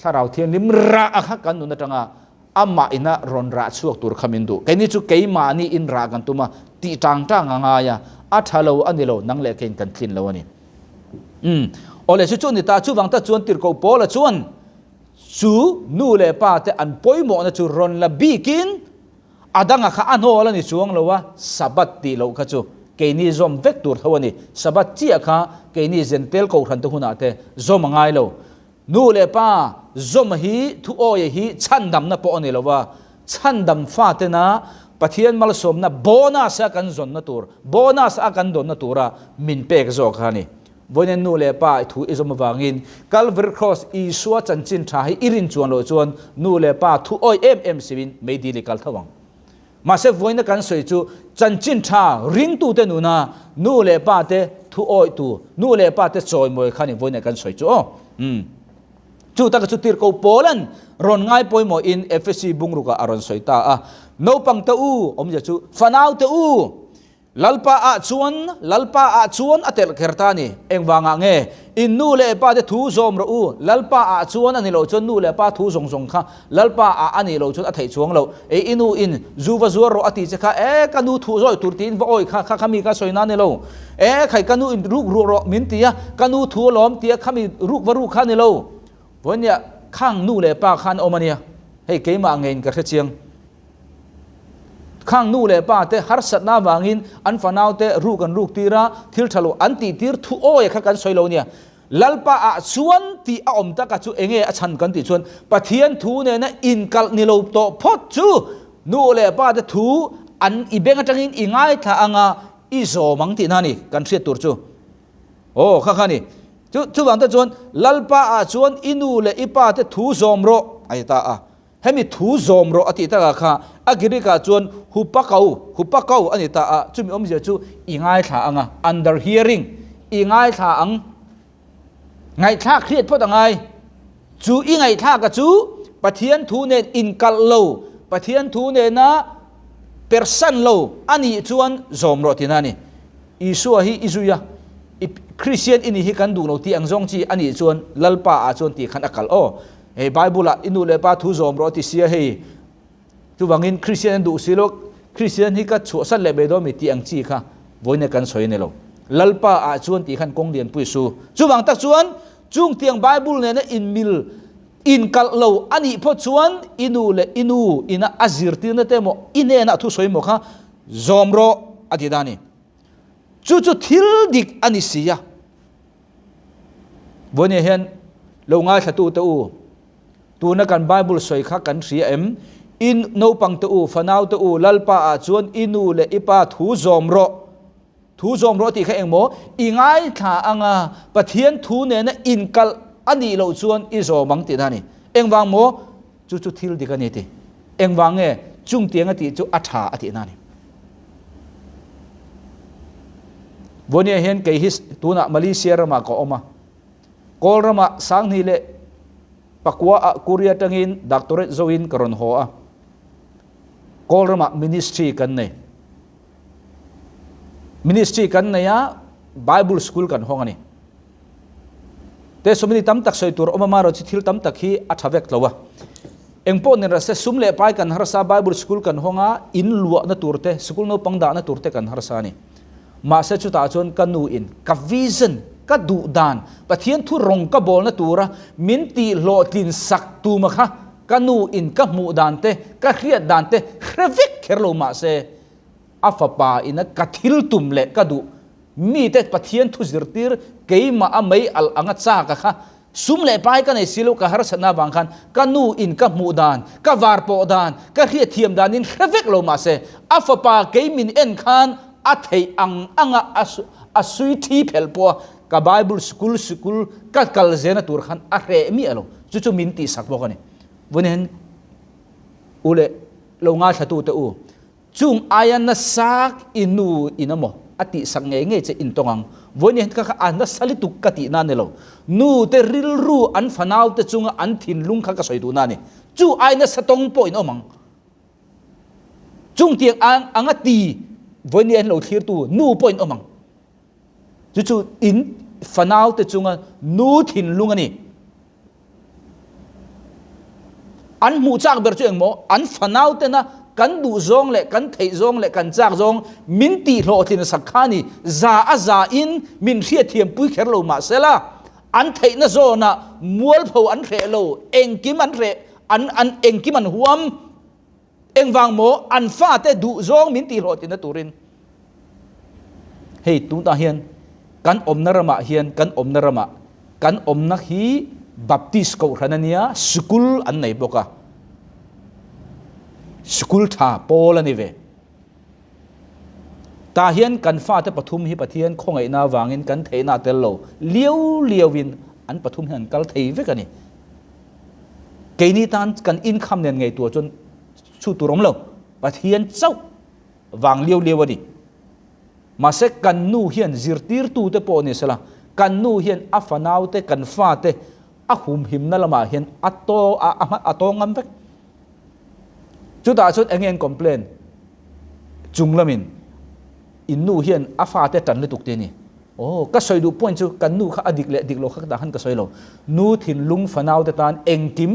Thlarau Thianghlim rah a kha kan nun atanga amah ina rawn rah chhuak tur kha min duh. Keini chu keimahni in rah kan tum a, tih tang tang a ngai a, a tha lo a ni lo, nang leh keiin kan tlin lo a ni. Umm. Awle chu chu ni ta, chuvang tak chuan Tirhkoh Paula chuan chu nu leh pa te an pawimawhna chu rawn la bikin a danga kha a hnawl a ni chuang lo a, Sabbath tih loh kha chu keini zawm vek tur tho a ni. Sabbath chiah kha keini Zentel Kohhran te hunah te zawm a ngai lo. Nu leh pa zawm hi thu awia hi chhandamna pawh a ni lo a, chhandam fatena Pathian malsawmna bonus a kan zawnna tur, bonus a kan dawnna tura min pek zawk kha a ni. Vawiin nu leh pa i thu i zawm avangin Calvary Cross Isua chanchin tha hi i rin chuan loh chuan nu leh pa thu awih em em simin meidil i kal tho ang. Mahse vawiina kan sawi chu chanchin tha ringtute nuna nu leh pa te thu awih tu, nu leh pa te chawimawi kha ni vawiina kan sawi chu aw. Umm. Chu taka chu tirhkoh Paula'n rawn ngai pawimawhin Efesi bungrukah a rawn sawi ta a, Naupang te u, awmzia chu fanau te u, Lalpa ah chuan, Lalpa ah chuan a telh kher ta a ni. Engvangah nge? In nu leh pa te thu zawm rawh u, Lalpa ah chuan a ni loh chuan nu leh pa thu zawng zawng kha Lalpa ah a nih loh chuan a theih chuang loh. Ei i nu in zu va zuar rawh a ti che kha, e ka nu thu zawi tur tiin va awi kha, kha kha mi ka sawi na a ni lo. E khai ka nu in ruk ruh rawh min ti a, ka nu thu alawm tia khami ruk va ruk kha a ni lo. Vawinia khang nu leh pa khan awm a nia, hei keimah ngeiin ka hre chiang. Khang nu leh pa te harsatna avangin an fanau te ruk an ruk tir a, thil tha lo an tih tir thu awi kha kan sawi lo nia. Lalpa ah chuan tih a awm taka chu enge a chhan kan tih chuan Pathian thu nena inkalh ni lo tawh phawt chu nu leh pa te thu an i beng atangin i ngaithla anga i zawm ang tihna a ni kan hriat tur chu. Aw kha kha ni. Chu chuvang te chuan Lalpa ah chuan i nu leh i pa te thu zawm rawh a ti ta a. Hemi thu zawm rawh a tih takah kha a Greek ah chuan hupakau, hupakau a ni ta a, chumi awmzia chu i ngaithla ang a, under hearing, i ngaithla ang, ngaihthlak hriat phawt a ngai, chu i ngaihthlak a chu Pathian thu nen inkalh lo, Pathian thu nena persan lo a nih chuan zawm rawh tihna a ni. Isua hi i zui a, i Kristian i nih hi kan duh lo tih ang zawng chi a nih chuan Lalpa ah chuan tih khan a kalh aw. Hei Bible ah i nu leh pa thu zawm rawh ti sia hei chuvangin Kristian an duh si lo Kristian hi ka chhuahsan leh mai dawn mi tih ang chi kha vawiin kan sawi a ni lo. Lalpa ah chuan tih khan kawng lianpui su. Chuvang tak chuan chung tiang Bible nena inmil inkalh lo a nih phawt chuan i nu leh i nu ina a zirtirna te emaw i hnena a thusawi emaw kha zawm rawh a ti ta a ni. Chu chu thil dik a ni si a. Vawinia hian lo ngaithla te u, tuna kan Bible sawi kha kan hria em? I naupang te u, fanau te u, Lalpa ah chuan i nu leh i pa thu zawm rawh. Thu zawm rawh tih kha eng maw? I ngaithla anga Pathian thu nena inkalh a nih loh chuan i zawm ang tihna a ni. Engvang maw? Chu chu thil dik a ni ti. Engvang nge chungtiang a tih chu a tha a tihna a ni. Vawinia hian kei hi tunah Malaysia ramah ka awm a. Kawl ramah Sanghnih leh Pakua ah Korea atangin doctorate zoin ka rawn haw a. Kawl ramah ministry kan nei. Ministry kan nei a, Bible school kan hawng a ni. Te sawmini tam tak sawi tur awm a, amaherawhchu thil tam tak hi a tha vek tlo a. Engpawh nen rase sum leh pai kan harsa, Bible school kan hawng a, in luahna tur te, sikul naupang dahna tur te kan harsa a ni. Mahse chutah chuan ka nu in ka vision, ka duh dan, Pathian thu rawng ka bawlna tura min tih hlawhtlin sak tuma kha ka nu in ka hmuh dan te, ka hriat dan te hre vek kher lo mahse a fapa ina ka thil tum leh ka duh mite Pathian thu zirtir keimah a mei alh anga chak a kha sum leh pai ka nei si lo ka harsatna avang khan ka nu in ka hmuh dan, ka var pawh dan, ka hriatthiam dan in hre vek lo mahse a fapa kei min en khan a theih ang anga a sui thi phelh pawh a ka Bible school sikul ka kal zena tur khan a hreh miah lo chu chu min tihsak bawk a ni. Vawiin u leh lo ngaithlatute u Chung aia nasa i nu in a maw a tihsak ngei ngei che in tawng ang. Vawiin hian ka kha a nasa lutuk ka tihna a ni lo. Nu te rilru an fanau te chunga an thinlung kha ka sawi duhna a ni. Chu ai nasa tawng pawh in awm ang. Chung tiang ang anga ti vawiin hian lo thlirtu nu pawh in awm ang. Chu chu in fanau te chunga nu thinlung a ni. An hmuh chak ber chu engmaw? An fanau tena kan duh zawng leh kan theih zawng leh kan chak zawng min tih hlawhtlin sak kha ni. Za a za in min hriatthiam pui kher lo mahsela an theihna zawnah mualpho an hreh lo, engkim an hreh, an an engkim an huam. Engvang maw an fate duh zawng min tih hlawhtlinna turin hei tunah hian kan awmna ramah hian kan awmna ramah kan awmna hi Baptist kohhran a nia sikul an nei bawk a sikul tha pawl a ni ve. Tah hian kan fate pathum hi Pathian khawngaihna avangin kan theihna a tel lo liau liauin an pathum hian an kal thei vek a ni. Keini tan kan income nen ngaihtuah chuan chhut tur awm lo, Pathian chauh vang liau liau a ni. Mahse kan nu hian zirtirtute pawh ni sela, kan nu hian a fanaute, kan fate a humhimna lamah hian a taw a tawng ngam vek. Chutah chuan enge an complain chung lamin in nu hian a fate tan lutuk te ni. Aw ka sawi duh point chu kan nu kha a dik leh dik lo kha ka tah khan ka sawi lo. Nu thinlung fanau te tan engkim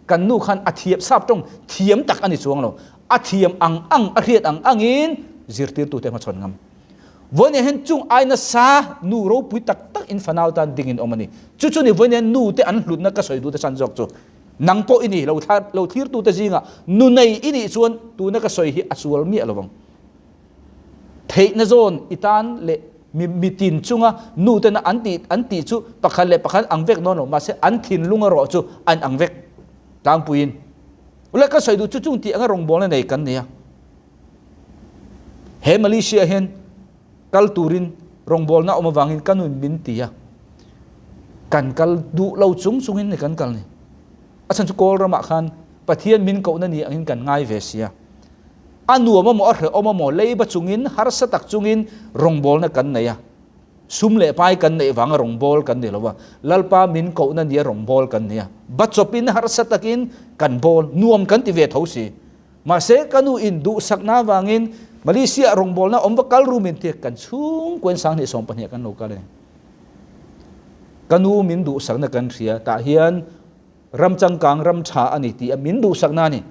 kan nu khan a thiam sap tawng thiam tak a ni chuang lo. A thiam ang ang a hriat ang angin zirtirtute hmachhawn ngam. Vawiin hian chung ai nasa nu ropui tak tak in fanau tan ding in awm a ni. Chu chu ni vawiin hian nu te an hlutna ka sawi duh te chan zawk chu. Nang pawh i ni, lo thla lo thlir tu te zingah nu nei i nih chuan tuna ka sawi hi a sual miah lo vang. Theihna zawn i tan leh mi mitin chunga nu tena an tih an tih chu pakhat leh pakhat ang vek dawn lo mahse an thinlung erawh chu an ang vek tlangpuiin. Ule ka sawi duh chu chung tih anga rawngbawlna nei kan ni a. He Malaysia hian kal turin rawngbawlna awm avangin ka nun min ti a, kan kal duh lo chung chungin ni kan kal ni. A chhan chu Kawl ramah khan Pathian min kohna ni angin kan ngai ve sia. A nuam amaw a hrehawm amaw leiba chungin harsa tak chungin rawngbawlna kan nei a. Sum leh pai kan neih vanga rawngbâwl kan ni lo a, Lalpa min kohna nia rawngbâwl kan ni a. Ba chawpin harsa takin kan bâwl, nuam kan ti ve tho si. Mahse, ka nu in duhsakna avangin Malaysia rawngbawlna awm va kal ru min ti a, kan chhungkuain 2012 kan lo kal a ni. Ka nu min duhsakna kan hria, tah hian ram changkang ram tha a ni tih a min duhsakna a ni.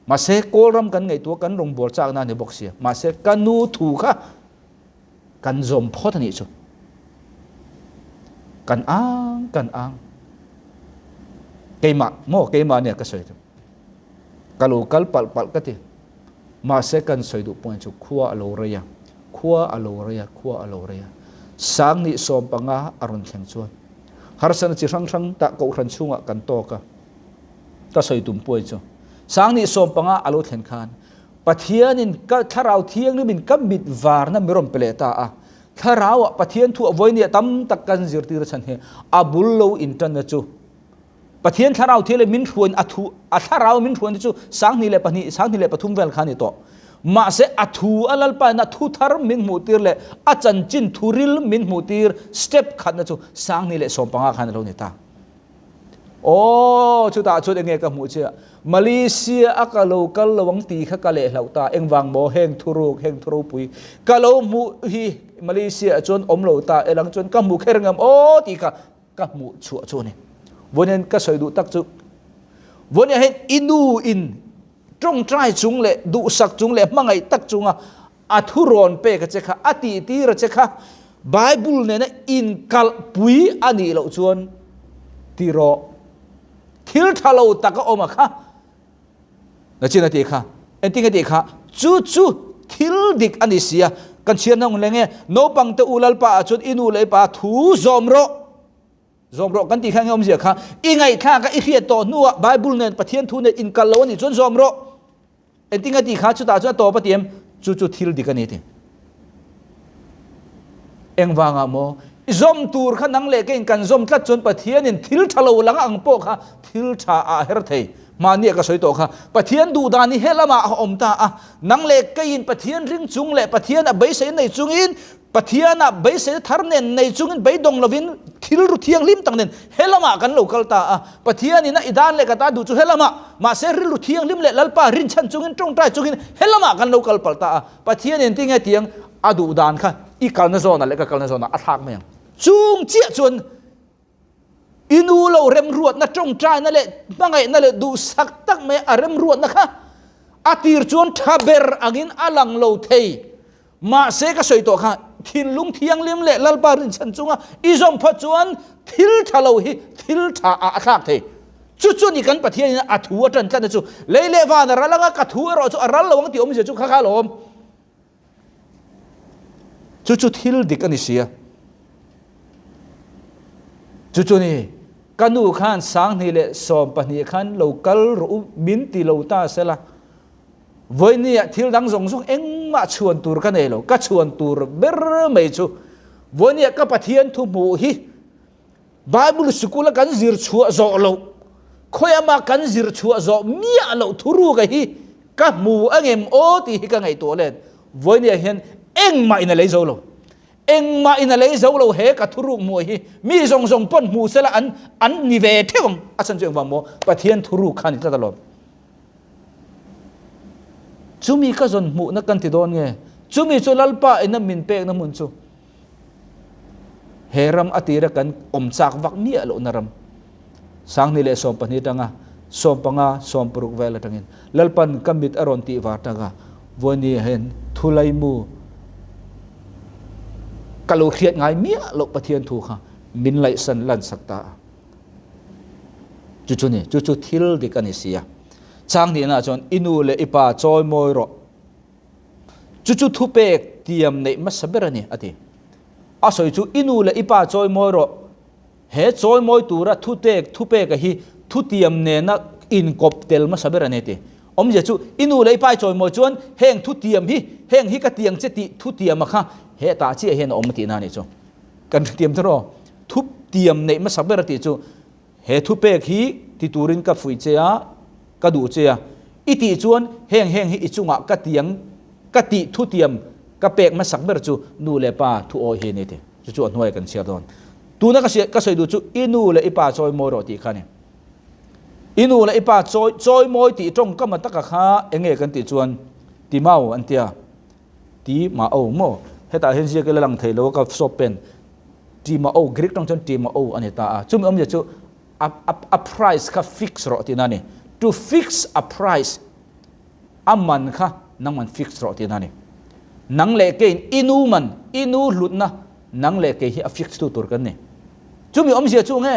Mahse, Kawl ram kan ngaihtuah kan rawngbâwl châkna a ni bawk sia. Mahse, ka nu thu kha kan zawm phawt a nih chu. Kan ang, kan ang. Keimah, maw keimah nia ka sawi chu. Ka lo kal palh palh ka ti. Mahse kan sawi duh point chu khua a lo rei a, khua a lo rei a, khua a lo rei a. Sangni 15 a rawn thleng chuan harsatna chi hrang hrang tah kohhran chhungah kan tawk a. Ka sawi tum point chu Sangni 15 a lo thlen khan Pathianin ka Thlarau Thianghlimin ka mit varna mi rawn pe leh ta a. Thlarauah Pathian thu a vawinia tam tak kan zirtir chhan hi a bul lo intanna chu Pathian Thlarau Thianghlim min hruain a thu a Thlarau min hruain te chu 2002, 2003 vel kha a ni tawh. Mahse a thu a Lalpa in a thu thar min hmuhtir leh a chanchin thuril min hmuhtir step khatna chu 2015 khan a lo ni ta. Aw, chutah chuan enge ka hmuh chiah? Malaysia a ka lo kal lo ang tih kha ka leh hlauh ta. Engvang maw heng thuruk, heng thu ropui ka lo hmuh hi Malaysia ah chuan awm lo ta elang chuan ka hmu kher ngam aw tih kha ka hmuh chhuah chu a ni. Vawiin ka sawi duh tak chu vawiin hian i nu in tawngtai chung leh duhsak chung leh hmangaih tak chunga a thurawn pek a che kha, a tihtir a che kha Bible nena inkalhpui a nih loh chuan ti rawh, thil tha lo tak a awm a kha, nachin a tih kha, engtin a tih kha, chu chu thil dik a ni si a, kan chhiar na leng e, naupang te u Lalpa ah chuan i nu leh i pa thu zawm rawh, zawm rawh kan tih kha enge awmzia kha, i ngaihthlak a i hriat tawh hnuah Bible nen Pathian thu nen inkalh lo a nih chuan zawm rawh. Engtin a tih kha chutah chuan a tawp a ti em? Chu chu thil dik a ni ti. Engvangah maw? I zawm tur kha nang leh keiin kan zawm tlat chuan Pathianin thil tha lo lang ang pawh kha thil tha ah a her thei. Mahnia ka sawi tawh kha Pathian duhdan hi helamah a awm ta a, nang leh keiin Pathian ring chung leh Pathian a beisei nei chungin Pathianah beiseina thar nen nei chungin beidawng lovin thil ru thianghlim tak nen helamah kan lo kal ta a. Pathianin a i dan leh ka ta duh chu helamah, mahse rilru thianghlim leh Lalpa rinchhan chungin tawngtai chungin helamah kan lo kal palh ta a. Pathianin tinge tiang a duh dan kha i kalna zawnah leh ka kalna zawnah a thlak mai ang. Chung chiah chuan i nu lo remruatna tawngtaina leh hmangaihna leh duhsak tak mai a remruatna kha a tir chuan tha ber angin a lang lo thei. Mahse ka sawi tawh kha, thinlung thianghlim leh Lalpa rinchhan chunga i zawm phawt chuan thil tha lo hi thil tha ah a thlak thei. Chu chu ni kan Pathian in a thu a tan tlatna chu lei leh van a ral anga ka thu erawh chu a ral lo ang tih awmzia chu kha kha a lo awm. Chu chu thil dik a ni sia. Chu chu ni ka nu khan 2012 khan lo kal rawh u min ti lo ta sela. Vawinia thil dang zawng zawng engmah chhuan tur ka nei lo, ka chhuan tur ber mai chu vawinia ka Pathian thu hmuh hi Bible sikula kan zir chhuah zawh loh, khawiama kan zir chhuah zawh miah loh thuruka hi ka hmu angem aw tih hi ka ngaihtuah let. Vawinia hian engmah in a lei zo lo. Engmah in a lei zo lo he ka thuruk hmuh hi mi zawng zawng pawn hmu sela an an ni ve theuh ang. A chhan chu engvang maw? Pathian thuruk kha a ni tlat alawm. Chumi ka zawn hmuhna kan ti dawn nge? Chumi chu Lalpa ina min pekna hmun chu he ram a tira kan awm chak vak miah lohna ram 2017 atanga 15, 60 vel atangin Lalpan ka mit a rawn tih var tak a, Vawinia hian thulaimu ka lo hriat ngai miah loh Pathian thu kha min laihsan lansak ta a. Chu chu ni, chu chu thil dik a ni si a. Chang hnihna chuan i nu leh i pa chawi mawi rawh. Chu chu thupek tiam neih hmasa ber a ni, a ti. A sawi chu i nu leh i pa chawi mawi rawh. He chawi mawi tura thutek thupeka hi thutiam nena inkawp tel hmasa ber a ni, a ti. Awmzia chu i nu leh i pa i chawi mawi chuan heng thutiam hi, heng hi ka tiang che tih thutiama kha hetah chiah hian a awm a tihna a nih chu. Kan hrethiam chu rawh. Thutiam neih hmasa ber a tih chu he thupek hi ti turin ka fuih che a, ka duh che a, i tih chuan heng heng hi i chungah ka tiang ka tih thutiam ka pek hmasak ber chu nu leh pa thu awi hi a ni ti. Chu chu a hnuaiah kan chhiar dawn. Tuna ka ka sawi duh chu i nu leh i pa chawi mawi rawh tih kha a ni. I nu leh i pa chawi chawi mawi tih tawngkam a taka kha eng nge kan tih chuan timau an tia. Ti ma o maw? Hetah hian ziak ila lang thei lo a ka sawp pen. Ti ma o, Greek tawng chuan ti ma o a ni ta a. Chumi awmzia chu a a a price kha fix rawh tihna a ni. To fix a price, a man kha nangman fix rawh tihna a ni. Nang leh keiin i nu man, i nu hlutna nang leh kei hi a fix tu tur kan ni. Chumi awmzia chu nge?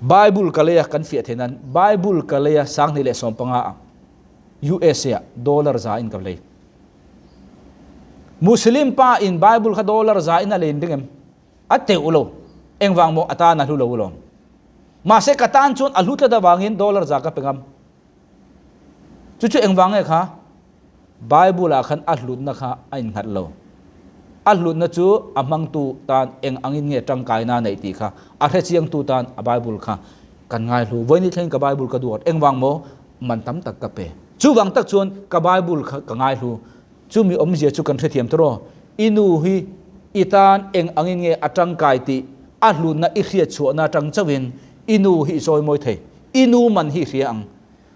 Bible ka lei a kan fiah theih nan Bible ka lei a 2015 ah USA ah dollar za in ka lei. Muslim pa in Bible kha dollar za in a lein ring em? A teuh lo. Engvang maw a tan a hlu lo alawm. Mahse ka tan chuan a hlu tlat avangin dollar za ka pe ngam. Chu chu engvang nge kha? Bible ah khan a hlutna kha a innghat lo. A hlutna chu a hmangtu tan eng angin nge tangkaina a neih tih kha a hrechiangtu tan a Bible kha kan ngaihlu. Vawiin thlengin ka Bible ka duat. Engvang maw? Man tam tak ka pe. Chuvang tak chuan ka Bible kha ka ngaihlu. Chumi awmzia chu kan hrethiam tawh rawh. I nu hi i tan eng angin nge a tangkai tih a hlutna i hriatchhuahna atang chauhin i nu hi i chawimawi thei. I nu man hi i hria ang.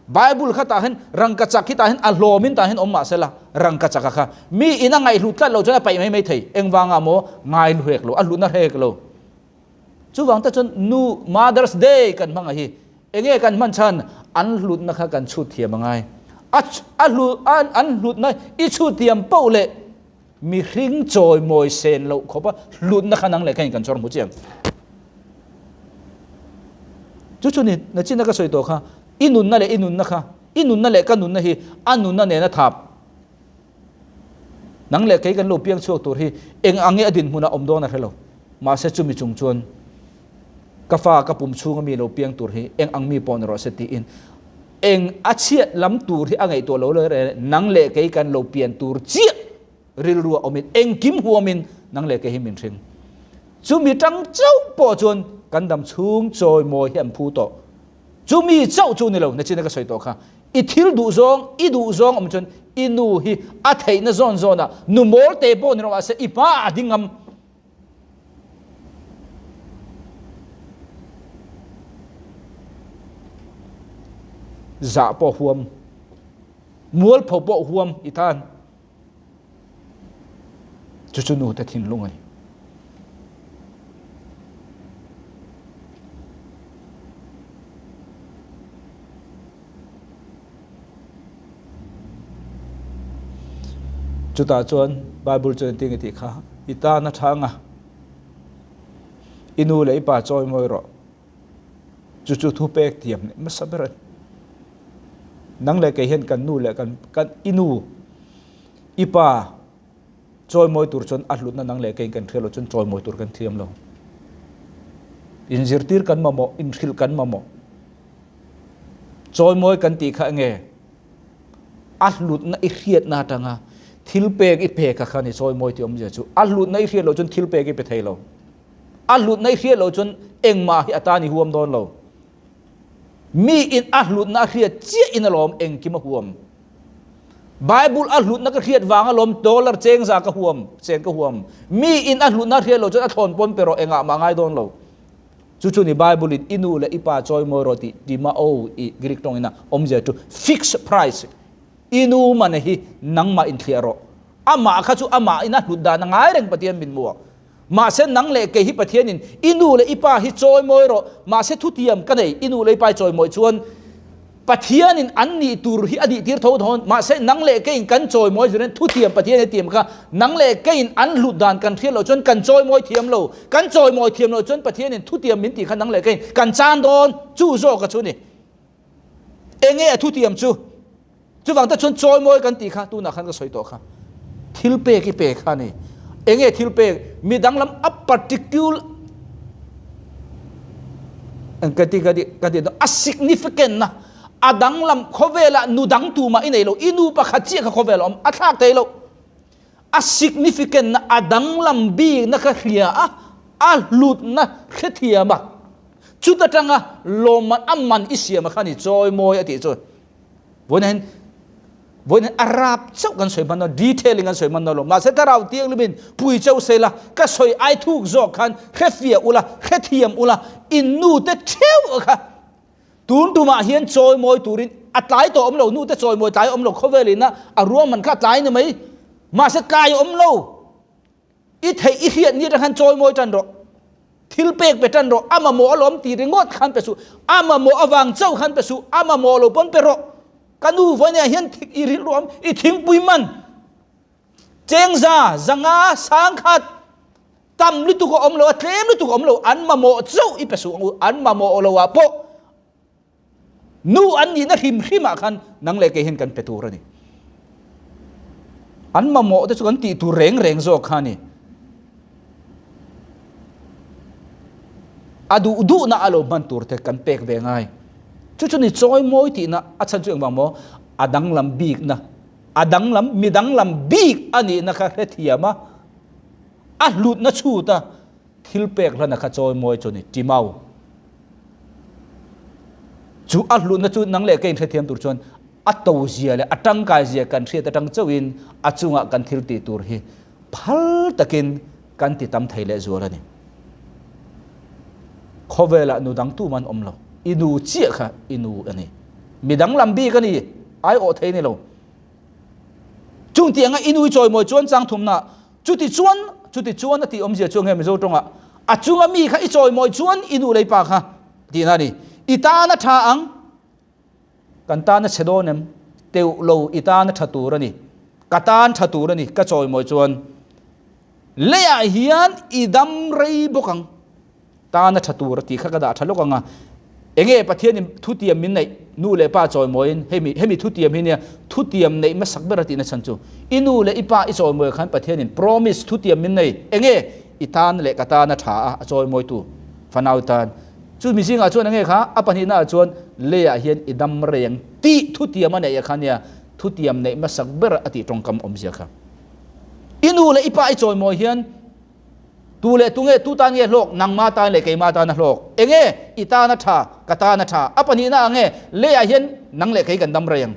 Bible kha tah hian rangkachak hi tah hian a hlawmin tah hian awm mah sela rangkachaka kha mi in a ngaihhlut tlat lo chuan a paih mai mai thei. Engvangah maw ngaihlu hek lo, a hlutna hre hek lo. Chuvang te chuan nu Mother's Day kan hmang a hi enge kan hman chhan an hlutna kha kan chhut thiam a ngai. A a hlu an hlutna i chhut thiam poh leh mihring chawimawi sen loh khawpa hlutna kha nang leh kha in kan chawr hmu chiang. Chu chu ni nachina ka sawi tawh kha i nunna leh i nunna kha i nunna leh ka nunna hi a nunna nena thap nang leh kei kan lo piang chhuak tur hi eng ang nge a dinhmunah awm dawn a hre lo mahse chumi chung chuan ka fa ka pum chhunga mi lo piang tur hi eng ang mi pawh ni rawh se tiin eng a chhiat lam tur hi a ngaihtuah lo le nang leh kei kan lo pian tur chiah rilru a awmin engkim huamin nang leh kei hi min hring. Chumi tang chauh pawh chuan kan dam chhung chawimawi hi an phu tawh. Chumi chauh chu ni lo, nachina ka sawi tawh kha. I thil duh zawng, i duh zawng awm chuan i nu hi a theihna zawn zawnah nu mawl te pawh ni lo mahse i hmaah a ding ngam. Zah pawh huam, mualpho pawh huam i tan. Chu chu nute thinlung a ni. Chutah chuan Bible chuan engtin nge tih kha i tan a tha anga i nu leh i pa chawi mawi rawh. Chu chu thu pek thiam leh hmasa ber a ni. Nang leh kei hian kan nu leh kan kan i nu i pa chawimawi tur chuan a hlutna nang leh keiin kan hria lo chuan chawimawi tur kan thiam lo. Inzirtir kan mamawh, inhrilh kan mamawh. Chawimawi kan tih kha enge? A hlutna i hriatna atanga thil pek i pek a kha ni chawimawi tih awmzia chu. A hlutna i hriat loh chuan thil pek i pe thei lo. A hlutna i hriat loh chuan engmah hi a tan i huam dawn lo. Mi in a hlutna a hriat chiah in alawm engkim a huam. Bible a hlutna ka hriat vang alawm dollar cheng za ka huam, cheng ka huam. Mi in a hlutna a hriat loh chuan a thlawn pawn pe rawh engah mah ngai dawn lo. Chu chu ni Bible in i nu leh i pa chawimawi rawh tih timao i Greek tawng in a awmzia chu fixed price i nu man hi nangmah in thliah rawh. Amah kha chu amah in a hlut dan a ngai reng Pathian min hmu a. Mahse nang leh kei hi Pathian in i nu leh i pa hi chawimawi rawh mahse thutiam ka nei i nu leh i pa i chawimawi chuan Pathian in an nih tur hi a nih tir tho dawn mahse nang leh kei in kan chawimawi zir in thutiam Pathian in a tiam kha nang leh kei in an hlut dan kan hriat loh chuan kan chawimawi thiam lo kan chawimawi thiam loh chuan Pathian in thutiam min tih kha nang leh kei in kan chan dawn chu zawk a chu ni enge a thutiam chu Chuvang te chuan chawimawi kan tih kha tunah khan ka sawi tawh kha. Thil pek i pe kha a ni. Enge thil pek? Mi danglam a particular ka ti ka ti ka ti a significant na a danglam khawvelah nu dang tumah i nei lo i nu pakhat chiah kha khawvel a awm a thlak thei lo. A significant na a danglam bik na kha hria a a hlut na hrethiam a chuta tanga lawmman a man i siam a kha ni chawimawi a tih chu. Vawiin vawiin a rap chauh kan sawi hman lo, detail in kan sawi hman lo. Mahse thlarau thianghlimin pui chauh se la, ka sawi ai thuk zawk khan hrefiah ula, hrethiam ula, in nu te theuh kha tun tumah hian chawimawi turin a tlai tawh awm lo, nu te chawimawi tlai awm lo, khawvel ina a ruahman kha a tlai ni mai. Mahse tlai awm lo. I theih i hriat ni atang khan chawimawi tan rawh. Thil pek pe tan rawh. A mamawh alawm ti ringawt khan pe suh. A mamawh avang chauh khan pe suh. A mamawh lo pawn pe rawh. Ka nu vawinia hian i rilru awm i thingpui man chengza zanga sangkhat tam lutuk a awm lo a tlem lutuk a awm lo an mamawh chauh i pe suh ang u. An mamawh lo ah pawh Nu an nihna hrim hrimah khan nang leh kei hian kan pe tur a ni. An mamawh te chu kan tih tur reng reng zawk kha a ni. A duh duhna a lo hman tur te kan pek ve ngai. Chu chu ni chawimawi tihna a chhan chu engvang maw? A danglam bikna, a danglam, mi danglam bik a nihna kha hrethiam a, a hlutna chhut a thil pek hlana kha chawimawi chu ni, Timau. Chu a hlutna chu nang leh ka inhrethiam tur chuan a to zia leh a tangkai zia kan hriat atang chauhin a chungah kan thil tih tur hi phal takin kan ti tam thei leh zual a ni. Khawvelah nu dang tum an awm lo, i nu chiah kha i nu a ni. Mi danglam bik a ni, aiawh thei a ni lo. Chung tih anga i nu i chawimawi chuan chang thumna Chuti chuan, chuti chuan a tih awmzia chu nge Mizo tawngah a chunga mi kha i chawimawi chuan i nu lei pa kha tihna a ni. I tan a tha ang, kan tan a chhe dawn em? Teuh lo, i tan a tha tur a ni. Ka tan tha tur a ni, ka chawimawi chuan leiah hian i dam rei bawk ang. Tan a tha tur a tih kha ka dah tha lawk ang a. Enge Pathianin thutiam min neih nu leh pa chawimawiin hemi hemi thutiam hi nia thutiam neih hmasak ber a tihna chhan chu i nu leh i pa i chawimawi khan Pathianin promise thutiam min nei enge i tan leh ka tan a tha a a chawimawitu fanau tan chu mi zingah chuan enge kha a pahnihna ah chuan leiah hian i dam rei ang tih thutiam a neih a kha nia thutiam neih hmasak ber a tih tawngkam awmzia kha i nu leh i pa i chawimawi hian Tu leh tu nge tu tan nge hlawk? Nangma tan leh keima tan a hlawk. Enge i tan a tha, ka tan a tha. A pahnihna ah nge leiah hian nang leh kei kan dam rei ang.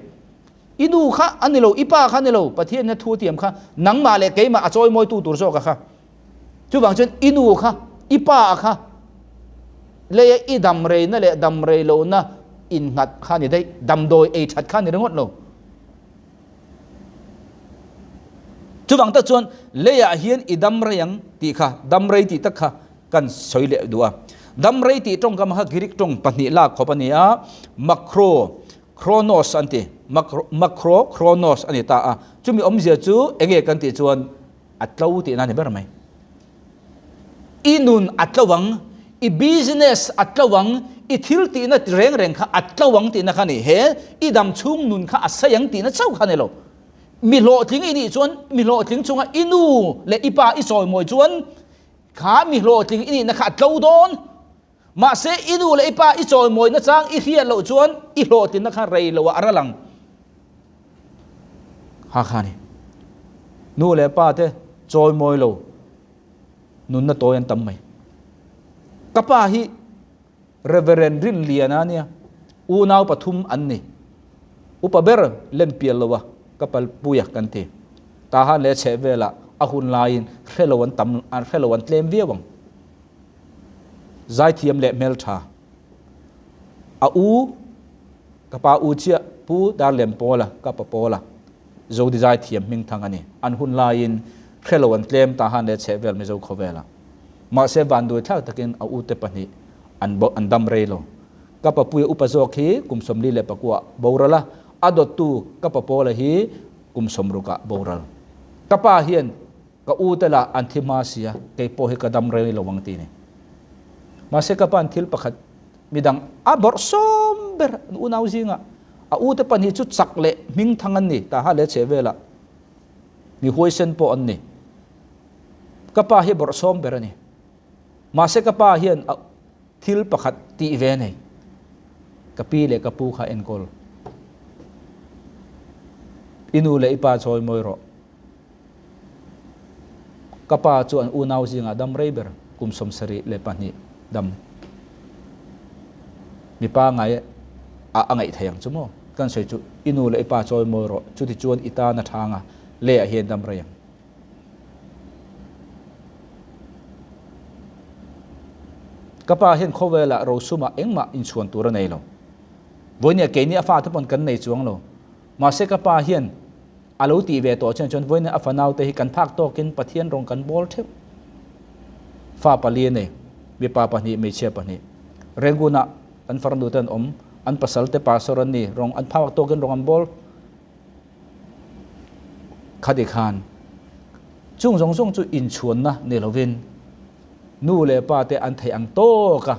I nu kha a ni lo, i pa kha a ni lo, Pathianna thu a tiam kha nangmah leh keimah a chawimawitu tur zawk a kha. Chuvang chuan i nu kha, i pa kha leia i dam reina leh dam rei lohna innghat kha a ni daih. Damdawi ei that kha a ni ringawt lo. Chuvang tak chuan leiah hian i dam rei ang tih kha, dam rei tih tak kha kan sawi leh duh a. Dam rei tih tawngkam kha Greek tawng pahnih lak khawp a ni a, makro, chronos an ti, makro, chronos a ni ta a. Chumi awmzia chu enge kan tih chuan a tlo tihna a ni ber mai. I nun a tlo ang, i business a tlo ang, i thil tihna reng reng kha a tlo ang tihna kha a ni. He i dam chhung nun kha a sei ang tihna chauh kha a ni lo. Mi hlawhtling i nih chuan, mi hlawhtling chunga i nu leh i pa i chawimawi chuan kha mi hlawhtling i nihna kha a tlo dawn. Mahse i nu leh i pa i chawimawi nachang i hriat loh chuan i hlawhtlinna kha rei loah a ral ang. Kha kha ni. Nu leh pa te chawi mawi lo nunna tawi an tam mai. Ka pa hi Reverend Rinliana nia, unau pathum an ni. Upa ber lem pial lo a, ka palpui a kan ti. Tahan leh chheh velah a hun laiin hre lo an tam, an hre lo an tlem viau ang. Zaithiam leh hmeltha. A u, ka pa u chiah Pu Darlianpawla, ka pa Pawla, Zodi zaithiam hmingthang a ni. An hun laiin hre lo an tlem Tahan leh chheh vel Mizo khawvelah. Mahse vanduaithlak takin a ute pahnih an an dam rei lo. Ka papuia upa zawk hi kum 44 ah boral a, a dawttu ka pa Pawla hi kum 60 ah boral. Ka pa hian ka ute lah an thi hma sia, kei pawh hi ka dam rei lo ang ti ni. Mahse ka pa'n thil pakhat midang a bawrh sawm ber an unau zingah a ute pahnih chu chak leh hmingthang an ni, taha leh chheh velah mi huaisen pawh an ni. Ka pa hi bawrhsawm ber a ni. Mahse ka pa hian a thil pakhat tih ve a nei. Ka pi leh ka pu kha enkawl. I nu leh i pa chawi mawi rawh. Ka pa chu an unau zingah dam rei ber, kum 72 dam. Mipa ngai a a ngaih thei ang chu maw? Kan sawi chu i nu leh i pa chawi mawi rawh, chutichuan i tan a thanga lehah hian dam rei ang. Ka pa hian khawvelah rosumah engmah inchhuan tur a nei lo. Vawinia keini a fate pawn kan nei chuang lo. Mahse ka pa hian a lo tih ve tawh chian chuan vawinia a fanaute hi kan phak tawkin Pathian rawng kan bawl theuh. Fa pali a nei, mipa pahnih, hmeichhia pahnih. Rangoon-ah an farnute an awm, an pasalte pastor an ni, rawng an phak tawkin rawng an bawl. Khati khan chung zawng zawng chu inchhuanna ni lovin nu leh pa te an theih ang tawk a,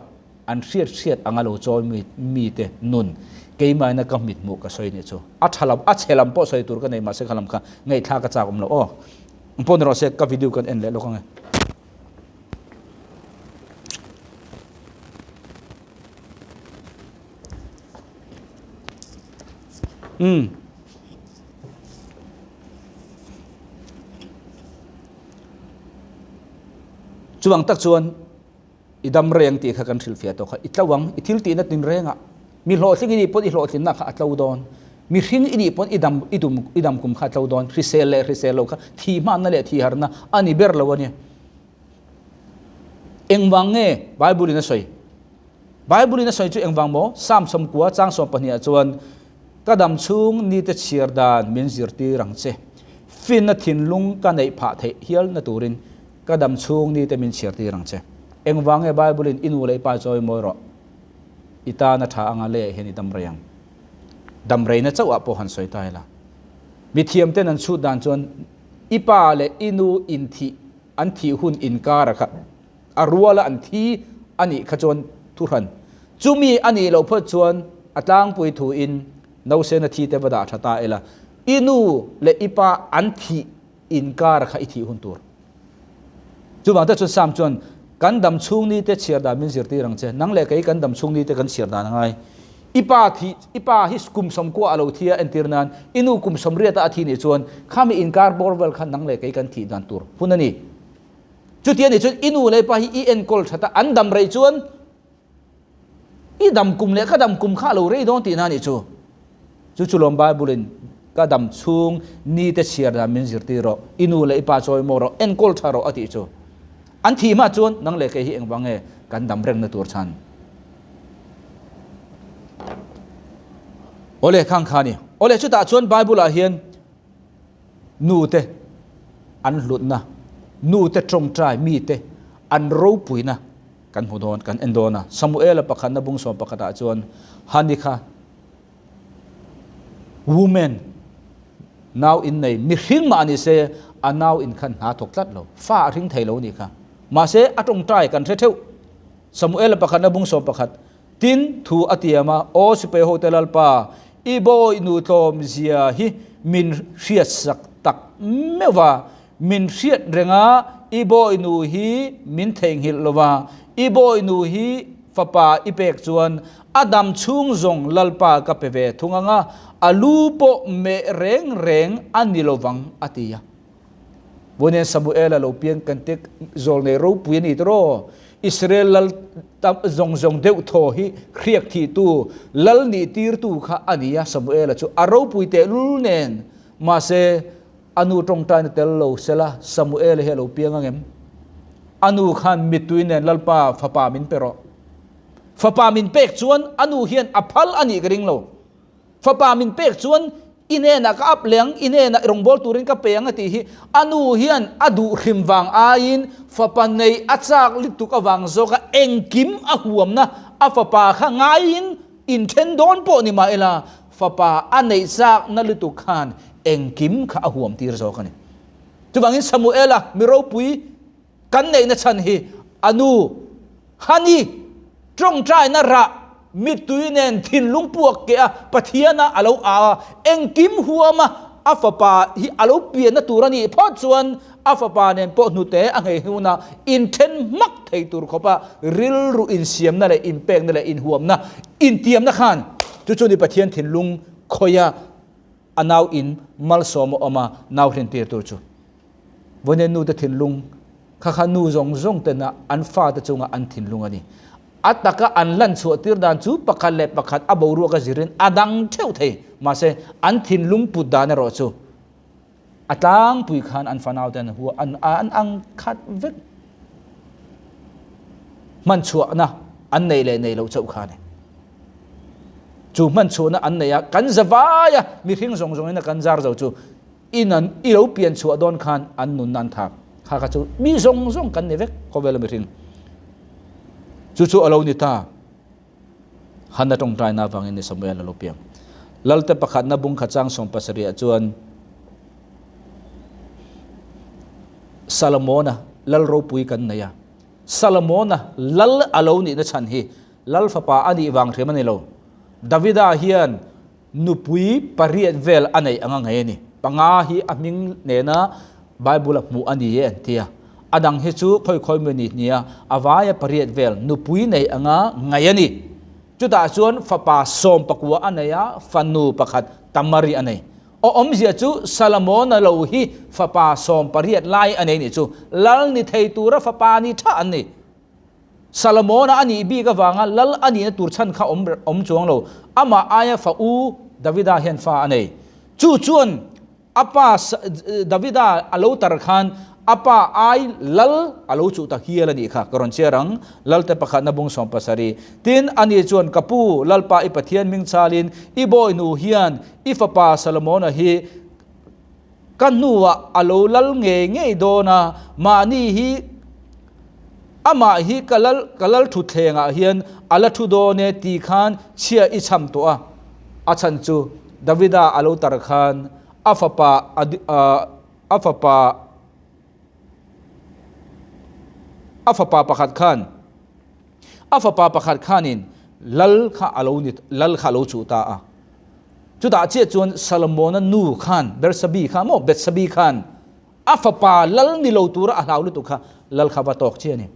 an hriat hriat anga lo chawi mi mite nun keimaina ka mit hmuh ka sawi nih chu. A tha lam, a chhe lam pawh sawi tur ka nei mahse kha lam kha ngaihthlak a chak awm lo aw. Pawh ni rawh se ka video kan en leh lawk ang e. Umm. Chuvang tak chuan i dam reng tih kha kan hrilhfiah tawh kha i tlo ang, i thil tihna tin rengah mi hlawhtling i nih pawn i hlawhtlinna kha a tlo dawn, mihring i nih pawn i dam i dum i dam kum kha a tlo dawn, hrisel leh hrisel lo kha thi hmanna leh thi harna a ni ber lo a ni. Engvang nge Bible in a sawi? Bible in a sawi chu engvang maw? Psalm 90 chang 12 ah chuan ka dam chhung nite chhiar dan min zirtir ang che. Finna thinlung ka neih phah theih hial na turin ka dam chhung nite min chhiartir ang che. Engvang nge Bible in i nu leh i pa chawi mawi rawh. I tana tha anga leiah hian i dam rei ang. Dam reina chauh ah pawh han sawi ta ila. Mithiam ten an chhut dan chuan i pa leh i nu inthih an thih hun inkara kha a ruala an thi a nih kha chuan thuhran chumi a nih loh phawt chuan a tlangpui thuin nausena thi te va dah tha ta ila i nu leh i pa an thih inkara kha i thih hun tur. Chuvang te chuan Sam chuan kan dam chhung ni te chhiar dan min zirtir ang che nang leh kei kan dam chhung ni te kan chhiar dan a ngai. I pa thi, i pa hi kum 90 a lo thi a entir nan i nu kum 80 a thi nih chuan khami inkar bawr vel khan nang leh kei kan thih dan tur hun a ni. Chuti a nih chuan i nu leh i pa hi i enkawl that a, an dam rei chuan i dam kum leh ka dam kum kha a lo rei dawn tihna a nih chu. Chu chu lawm Bible in ka dam chhung ni te chhiar dan min zirtir rawh, i nu leh i pa chawi maw rawh, enkawl tha rawh a tih chu. An thih hma chuan nang leh kei hi engvang nge kan dam rengna tur chhan? Awle khang kha ni. Awle chutah chuan Bible ah hian nu te an hlutna, nu te tawngtai mi te an ropuina kan hmu dawn, kan en dawn a. Samuela pakhatna bung 11 ah chuan Hani kha woman nau in nei mihring mah ni se a nau in khan hna thawk tlat lo, fa a hring thei lo ni kha. Mahse a tawngtai kan hre theuh. Samuela pakhatna bung 11, Tin, thu a tiam a, Aw sipai hote Lalpa, i bawi nu tlawm zia hi min hriatsak tak meuh va, min hriat reng a, i bawi nu hi min theihnghilh lo va, i bawi nu hi fapa i pek chuan a dam chhung zawng Lalpa ka pe ve thung ang a, a lu pawh meh reng reng a ni lo vang, a ti a. Vawiin Samuela lo piang kan tek zawlnei ropui a ni tawh. Israel lal tam zawng zawng deuh thaw hi hriak thihtu, lal nih tirtu kha a ni a, Samuela chu a ropui tehlul nen. Mahse, a nu tawngtaina tel lo sela Samuela hi a lo piang ang em? A nu khan mittui nen Lalpa fapa min pe rawh. Fapa min pek chuan a nu hian a phal a nih ka ring lo. Fapa min pek chuan i hnenah ka up leh ang, i hnenah i rawngbâwl turin ka pe ang a tih hi a nu hian a duh hrim vang aiin fapa nei a châk lutuk avang zawka engkim a huamna a fapa kha ngaiin inthen dawn pawh ni mah ila fapa a neih châkna lutuk khan engkim kha a huam tir zawk a ni. Chuvangin Samuela mi ropui Kan neihna chhan hi a nu Hani tawngtaina rah mittui nen thinlung puak keh a Pathiana a lo au a, engkim huama a fapa hi a lo pianna tur a nih phawt chuan a fapa nen pawh hnute a nghei hnuna inthen hmak thei tur khawpa rilru insiamna leh inpekna leh inhuamna intiamna khan chu chu ni Pathian thinlung khawia a nau in malsawm a awm a nau hrintir tur chu. Vawiin nu te thinlung kha kha nu zawng zawng tena an fate chunga an thinlung a ni. A taka an lan chhuah tir dan chu pakhat leh pakhat a boruak a zirin a dang theuh thei. Mahse, an thinlung put dan erawh chu a tlangpui khan an fanau te an hua an an ang khat vek. Hman chhuahna an neih leh neih loh chauh kha a ni. Chu hman chhuahna an neih a, kan zavai a, mihring zawng zawngin a kan zar zo chu In an i lo pian chhuah dawn khan an nunna an thak. Kha kha chu mi zawng zawng kan ni vek khawvela mihring. Chu chu a lo ni ta. Hanna tawngtaina avangin ni Samuel a lo piang. Lalte pakhatna bung kha chang 70 ah chuan Salomona lal ropui kan nei a. Salomona lal a lo nihna chhan hi lal fapa a nih vang hrim a ni lo. Davida hian Nupui pariat vel a neih anga ngei a ni. Panga hi a hming nena Bible-a hmuh a ni e an ti a. A dang hi chu khawi khawi maw ni nia a vaia pariat vel nupui nei anga ngaih a ni. Chutah chuan fapa 14 a nei a, fanu pakhat Tamari a nei. Aw awmzia chu Salomona lo hi fapa 18 lai a nei nih chu lal ni thei tura fapa ni tha an ni. Salomona a nih bik avanga lal a nihna tur chhan kha awm awm chuang lo. Amah aia fa u Davida hian fa a nei. Chu chuan a pa Davida a lo tar khan a pa ai lal a lo chuh ta hial a nih kha. Ka rawn chhiar ang, Lalte pakhatna bung 17. Tin, ani chuan, Ka pu, Lalpa i Pathian hming chalin i bawihnu hian i fapa Salomona hi Ka hnuah a lo lal ngei ngei dawn a, mahni hi amah hi ka lal ka lal thutthlengah hian a la thu dawn e ti khan chhia i chham tawh a. A chhan chu Davida a lo tar khan a fapa a fapa a fapa pakhat khan a fapa pakhat khanin lal kha a lo ni lal kha a lo chuh ta a. Chutah chiah chuan Salomona nu khan, Bersabi kha maw, Betsabi khan a fapa lal ni lo tura a hlau lutuk kha lal kha va tawk chiah a ni.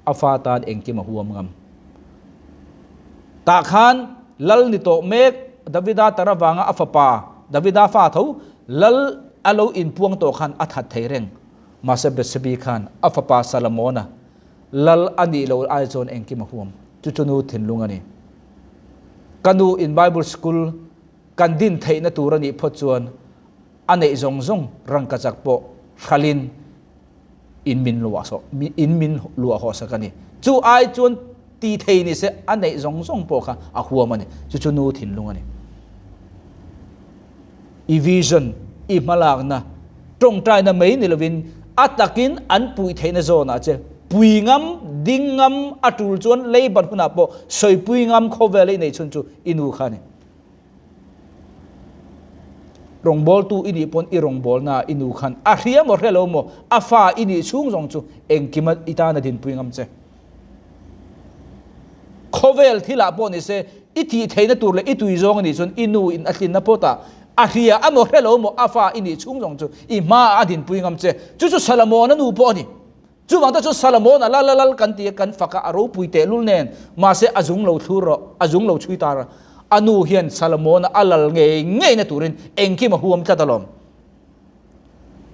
A fa tan engkim a huam ngam. Tah khan lal ni tawh mek Davida tar avanga a fapa, Davida fa tho, lal a lo inpuang tawh khan a that thei reng. Mahse Betsabi khan a fapa Salomona lal a nih loh ai chuan engkim a huam. Chu chu nu thinlung a ni. Ka nu in Bible school kan din theihna tur a nih phawt chuan a neih zawng zawng rangkachak pawh hralin in min luah sawh in min luah hawh sak a ni. Chu ai chuan ti thei ni se a neih zawng zawng pawh kha a huam a ni. Chu chu nu thinlung a ni. I vision, i hmalakna, tawngtaina mai ni lovin a takin an puih theihna zawnah che pui ngam, ding ngam, a tul chuan lei ban hunah pawh sawipui ngam khawvel i neih chhun chu i nu kha a ni. Rawngbawltu i nih pawn i rawngbawlnaah i nu khan a hria maw hre lo maw, a fa i nih chhung zawng chu engkima i tana dinpui ngam che. Khawvel thilah pawh ni se, i tih theihna tur leh i tui zawng a nih chuan i nu in a tlinna pawtah a hria a maw hre lo maw a fa i nih chhung zawng chu i hmaah a dinpui ngam che. Chu chu Salamona nu pawh a ni. Chuvang te chu Solomon-a lal a lal kan ti a, kan fak a, a ropui tehlul nen, mahse a zung lo thlur rawh, a zung lo chhui tar a. A nu hian Solomon-a a lal ngei ngeina turin engkim a huam tlat alawm.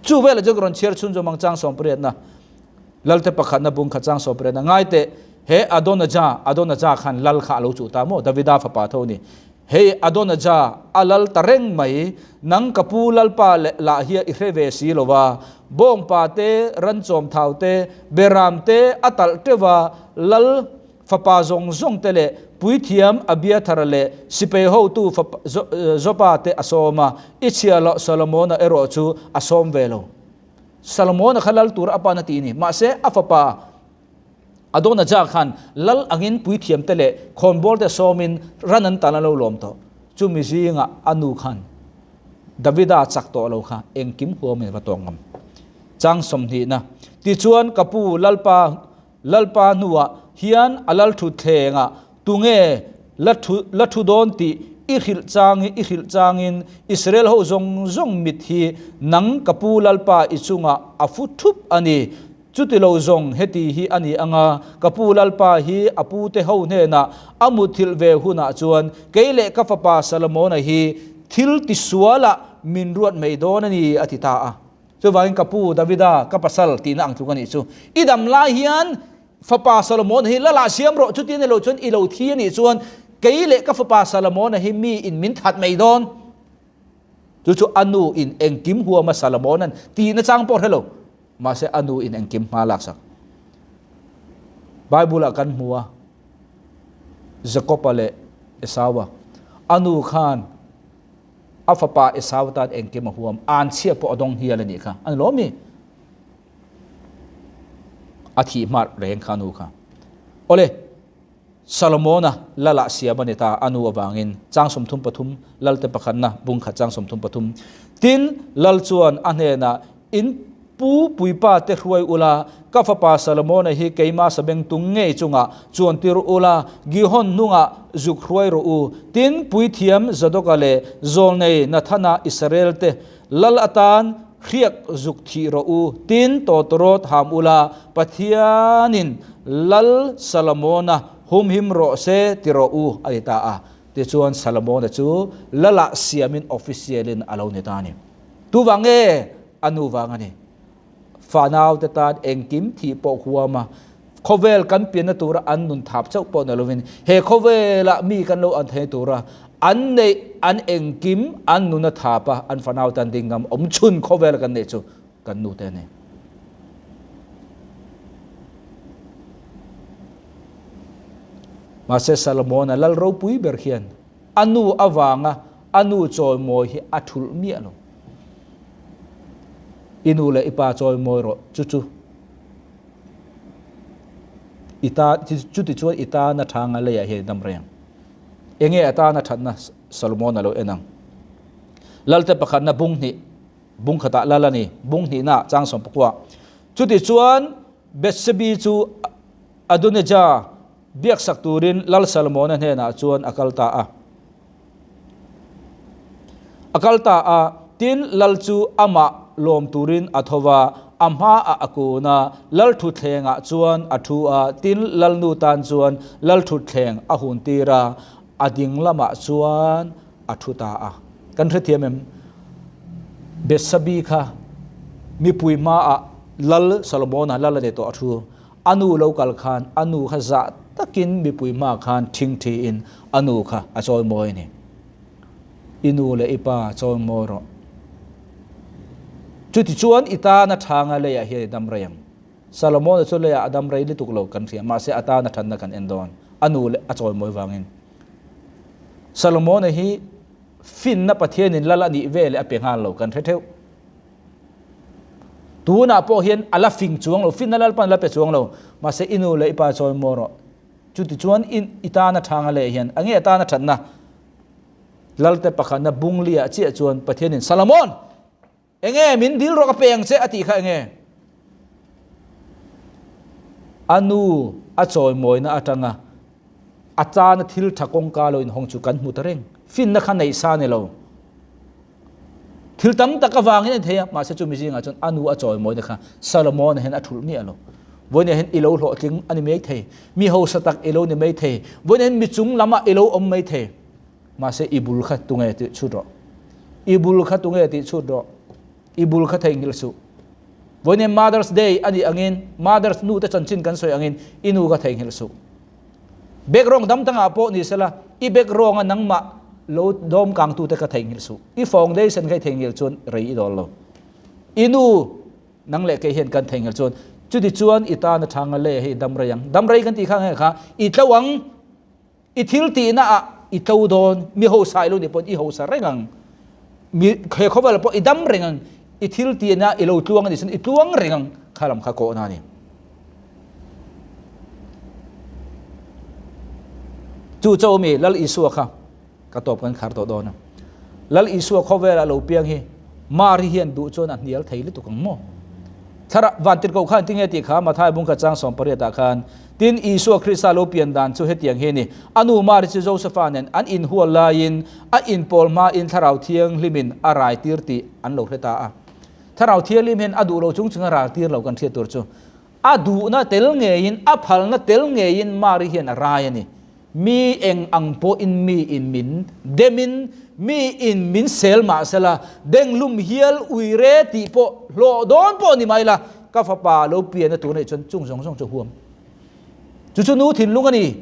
Chu velah chuan ka rawn chhiar chhunzawm ang chang sawmpariatna, Lalte pakhatna bung kha chang sawmpariatna ngai teh, he Adonijah, Adonijah khan lal kha a lo chuh ta maw? Davida fapa tho a ni. Hei Adonijah, a lal ta reng mai, nang ka pu lalpa leh lah hi i hre ve si lo va, bawngpa te, ranchawm thau te, beram te a talh teuh va, lal fapa zawng zawng te leh puithiam Abiathara leh sipai hotu fapa Jopa te a sawm a, i chhiahloh Solomona erawh chu a sawm ve lo. Solomona kha lal tur a pan a ti ni, mahse a fapa Adonijah khan lal angin puithiamte leh khawnbawlte sawmin ran an tan a lo lawm tawh. Chumi zingah a nu khan Davida chak tawh lo kha engkim huamin va tawng ngam. Chang sawmhnihna, Tichuan ka pu Lalpa Lalpa hnuah hian a lal thutthlengah tunge la thu la thu dawn tih i hrilh chang i hrilh changin Israel ho zawng zawng mit hi nang ka pu Lalpa i chungah a fu thup a ni. Chuti lo zawng heti hi a ni ang a, ka pu Lalpa hi a pute ho hnenah a mutthilh ve hunah chuan kei leh ka fapa Salomona hi thil tisualah min ruat mai dawn a ni, a ti ta a. Chuvangin ka pu Davida ka pasal tihna ang tluk a nih chu. I dam lai hian fapa Salomona hi Lala siam rawh, chuti a ni lo chuan i lo thi a nih chuan kei leh ka fapa Salomona hi mi in min that mai dawn. Chu chu a nu in engkim huama Salomona'n tihna chang pawh hre lo. Mahse a nu in engkim hma lak sak. Bible ah kan hmu a, Jacob-a leh Esau-a. A nu khan a fapa Esau tan engkim a huam, anchhia pawh a dawng hial a nih kha. A ni lo mi? A thih hmar reng kha a nu kha. Awle, Solomona lal ah siam a ni ta a nu avangin, chang 33, Lalte pakhatna bung khat chang 33. Tin, lal chuan a hnenah, In pu puipa te hruai ula, ka fapa Solomona hi keima sabengtung ngei chungah chuan tir ula, Gihon hnungah zuk hruai rawh u. Tin, puithiam Zadoka leh zawlnei Nathana Israel te lal atan hriak zuk thih rawh u. Tin, tawtawrawt ham ula, Pathianin Lal Salomona humhim rawh se ti rawh u, a ti ta a. Tichuan Salomona chu Lalah siamin official-in a lo ni ta a ni. Tu vang nge? A nu vang a ni. Fanaute tan engkim thih pawh huam a, khawvel kan pianna tura an nun thap chauh pawh ni lovin he khawvelah mi kan lo an thei tura an neih an engkim an nuna thap a, an fanau tan ding ngam awm chhun khawvela kan neih chu kan nute a ni. Mahse Salomona lal ropui ber hian a nu avanga a nu chawimawi hi a thulh miah lo. I nu leh i pa chawimawi rawh, chu chu i ta, chuti chuan i tana tha nga leiah hian i dam reng. Enge a tana thatna Solomon a lo en ang. Lalte pakhatna bung hnih, bung khatah lal a ni, bung hnihna chang sawmpakua. Chuti chuan Bethsebi chu Adonijah biaksak turin Lal Salomona hnenah chuan a kal ta a. A kal ta a, tin, Lal chu amah lawm turin a tho va, a hmaah a kun a, Lal thutthlengah chuan a thu a, tin, Lalnu tan chuan Lal thutthleng a huntir a, a ding lamah chuan a thu ta a. Kan hrethiam em? Bethsabe kha mipui hmaah Lal Solomona lal a ni tawh a thu. A nu lo kal khan a nu kha zah takin mipui hma khan thingthiin a nu kha a chawimawi a ni. I nu leh i pa chawimawi rawh. Chutichuan i tana thanga leiah hian i dam rei ang. Salomona chu leiah a dam rei lutuk lo kan hria, mahse a tana thatna kan en dawn. A nu leh a chawimawi vangin. Salomona hi finna Pathianin lal a nih ve leh a pe nghal lo kan hre theuh. Tunah pawh hian a la fing chuang lo, finna Lalpan a la pe chuang lo. Mahse i nu leh i pa chawi maw rawh. Chutichuan i i tana thanga leh hian a nge a tana thatna? Lalte pakhatna bungli-ah chiah chuan Pathianin Salomon! Enge min dil rawh ka pe ang che a tih kha enge? A nu a chawimawina atanga a tana thil tha kawngka lo inhawng chu kan hmu ta reng. Finna kha neih sa ni lo. Thil tam tak avangin a ni thei a, mahse chumi zingah chuan a nu a chawimawina kha Solomon-a hian a thulh miah lo. Vawiinah hian i lo hlawhtling a ni mai thei, mi hausa tak i lo ni mai thei, vawiinah hian mi chung lamah i lo awm mai thei. Mahse i bul kha tunge tih chhut rawh. I bul kha tunge tih chhut rawh. I bul kha theihnghilh suh. Vawiinah Mother's Day a nih angin, Mother's nu te chanchin kan sawi angin i nu kha theihnghilh suh. Bag rawng dam dangah pawh ni sela, i bag rawnga nangmah lo dawm kangtute kha theihnghilh suh. I foundation kha i theihnghilh chuan rei i dawl lo. I nu nang leh kei hian kan theihnghilh chuan chuti chuan i tana tha nga le hei dam rei ang. Dam rei kan tih kha nge kha i tlo ang, i thil tihna ah i tlo dawn, mi hosa i lo nih pawn i hosa reng ang, mi he khawvel pawh i dam reng ang, i thil tihna i lo tluang a nih chuan i tluang reng ang kha lam kha kawhna a ni. Chu cho mi Lal Isua kha ka tawp kan khar tawh dawn a. Lal Isua khawvela lo piang hi Mari hian duh chuan a hnial thei lutuk ang maw? Thlarau Vantirhkoh khan tinge tih kha Mathai bung kha chang 18 ah khan Tin Isua Krista lo pian dan chu hetiang hi a ni. A nu Mari chu Josefa nen an inhual laiin a inpawl hmain Thlarau Thianghlimin a rai tir tih an lo hre ta a. Thlarau Thianghlim hian a duh lo chung chung a ral tir lo kan hriat tur chu a duhna tel ngeiin, a phalna tel ngeiin Mari hian a rai a ni. Mi eng ang pawhin mi in min demin, mi in min sel mah sela, denglum hial ui re tih pawh hlawh dawn pawh ni mai la, ka fapa lo pian a tur neih chuan chung zawng zawng chu huam. Chu chu nu thinlung a ni.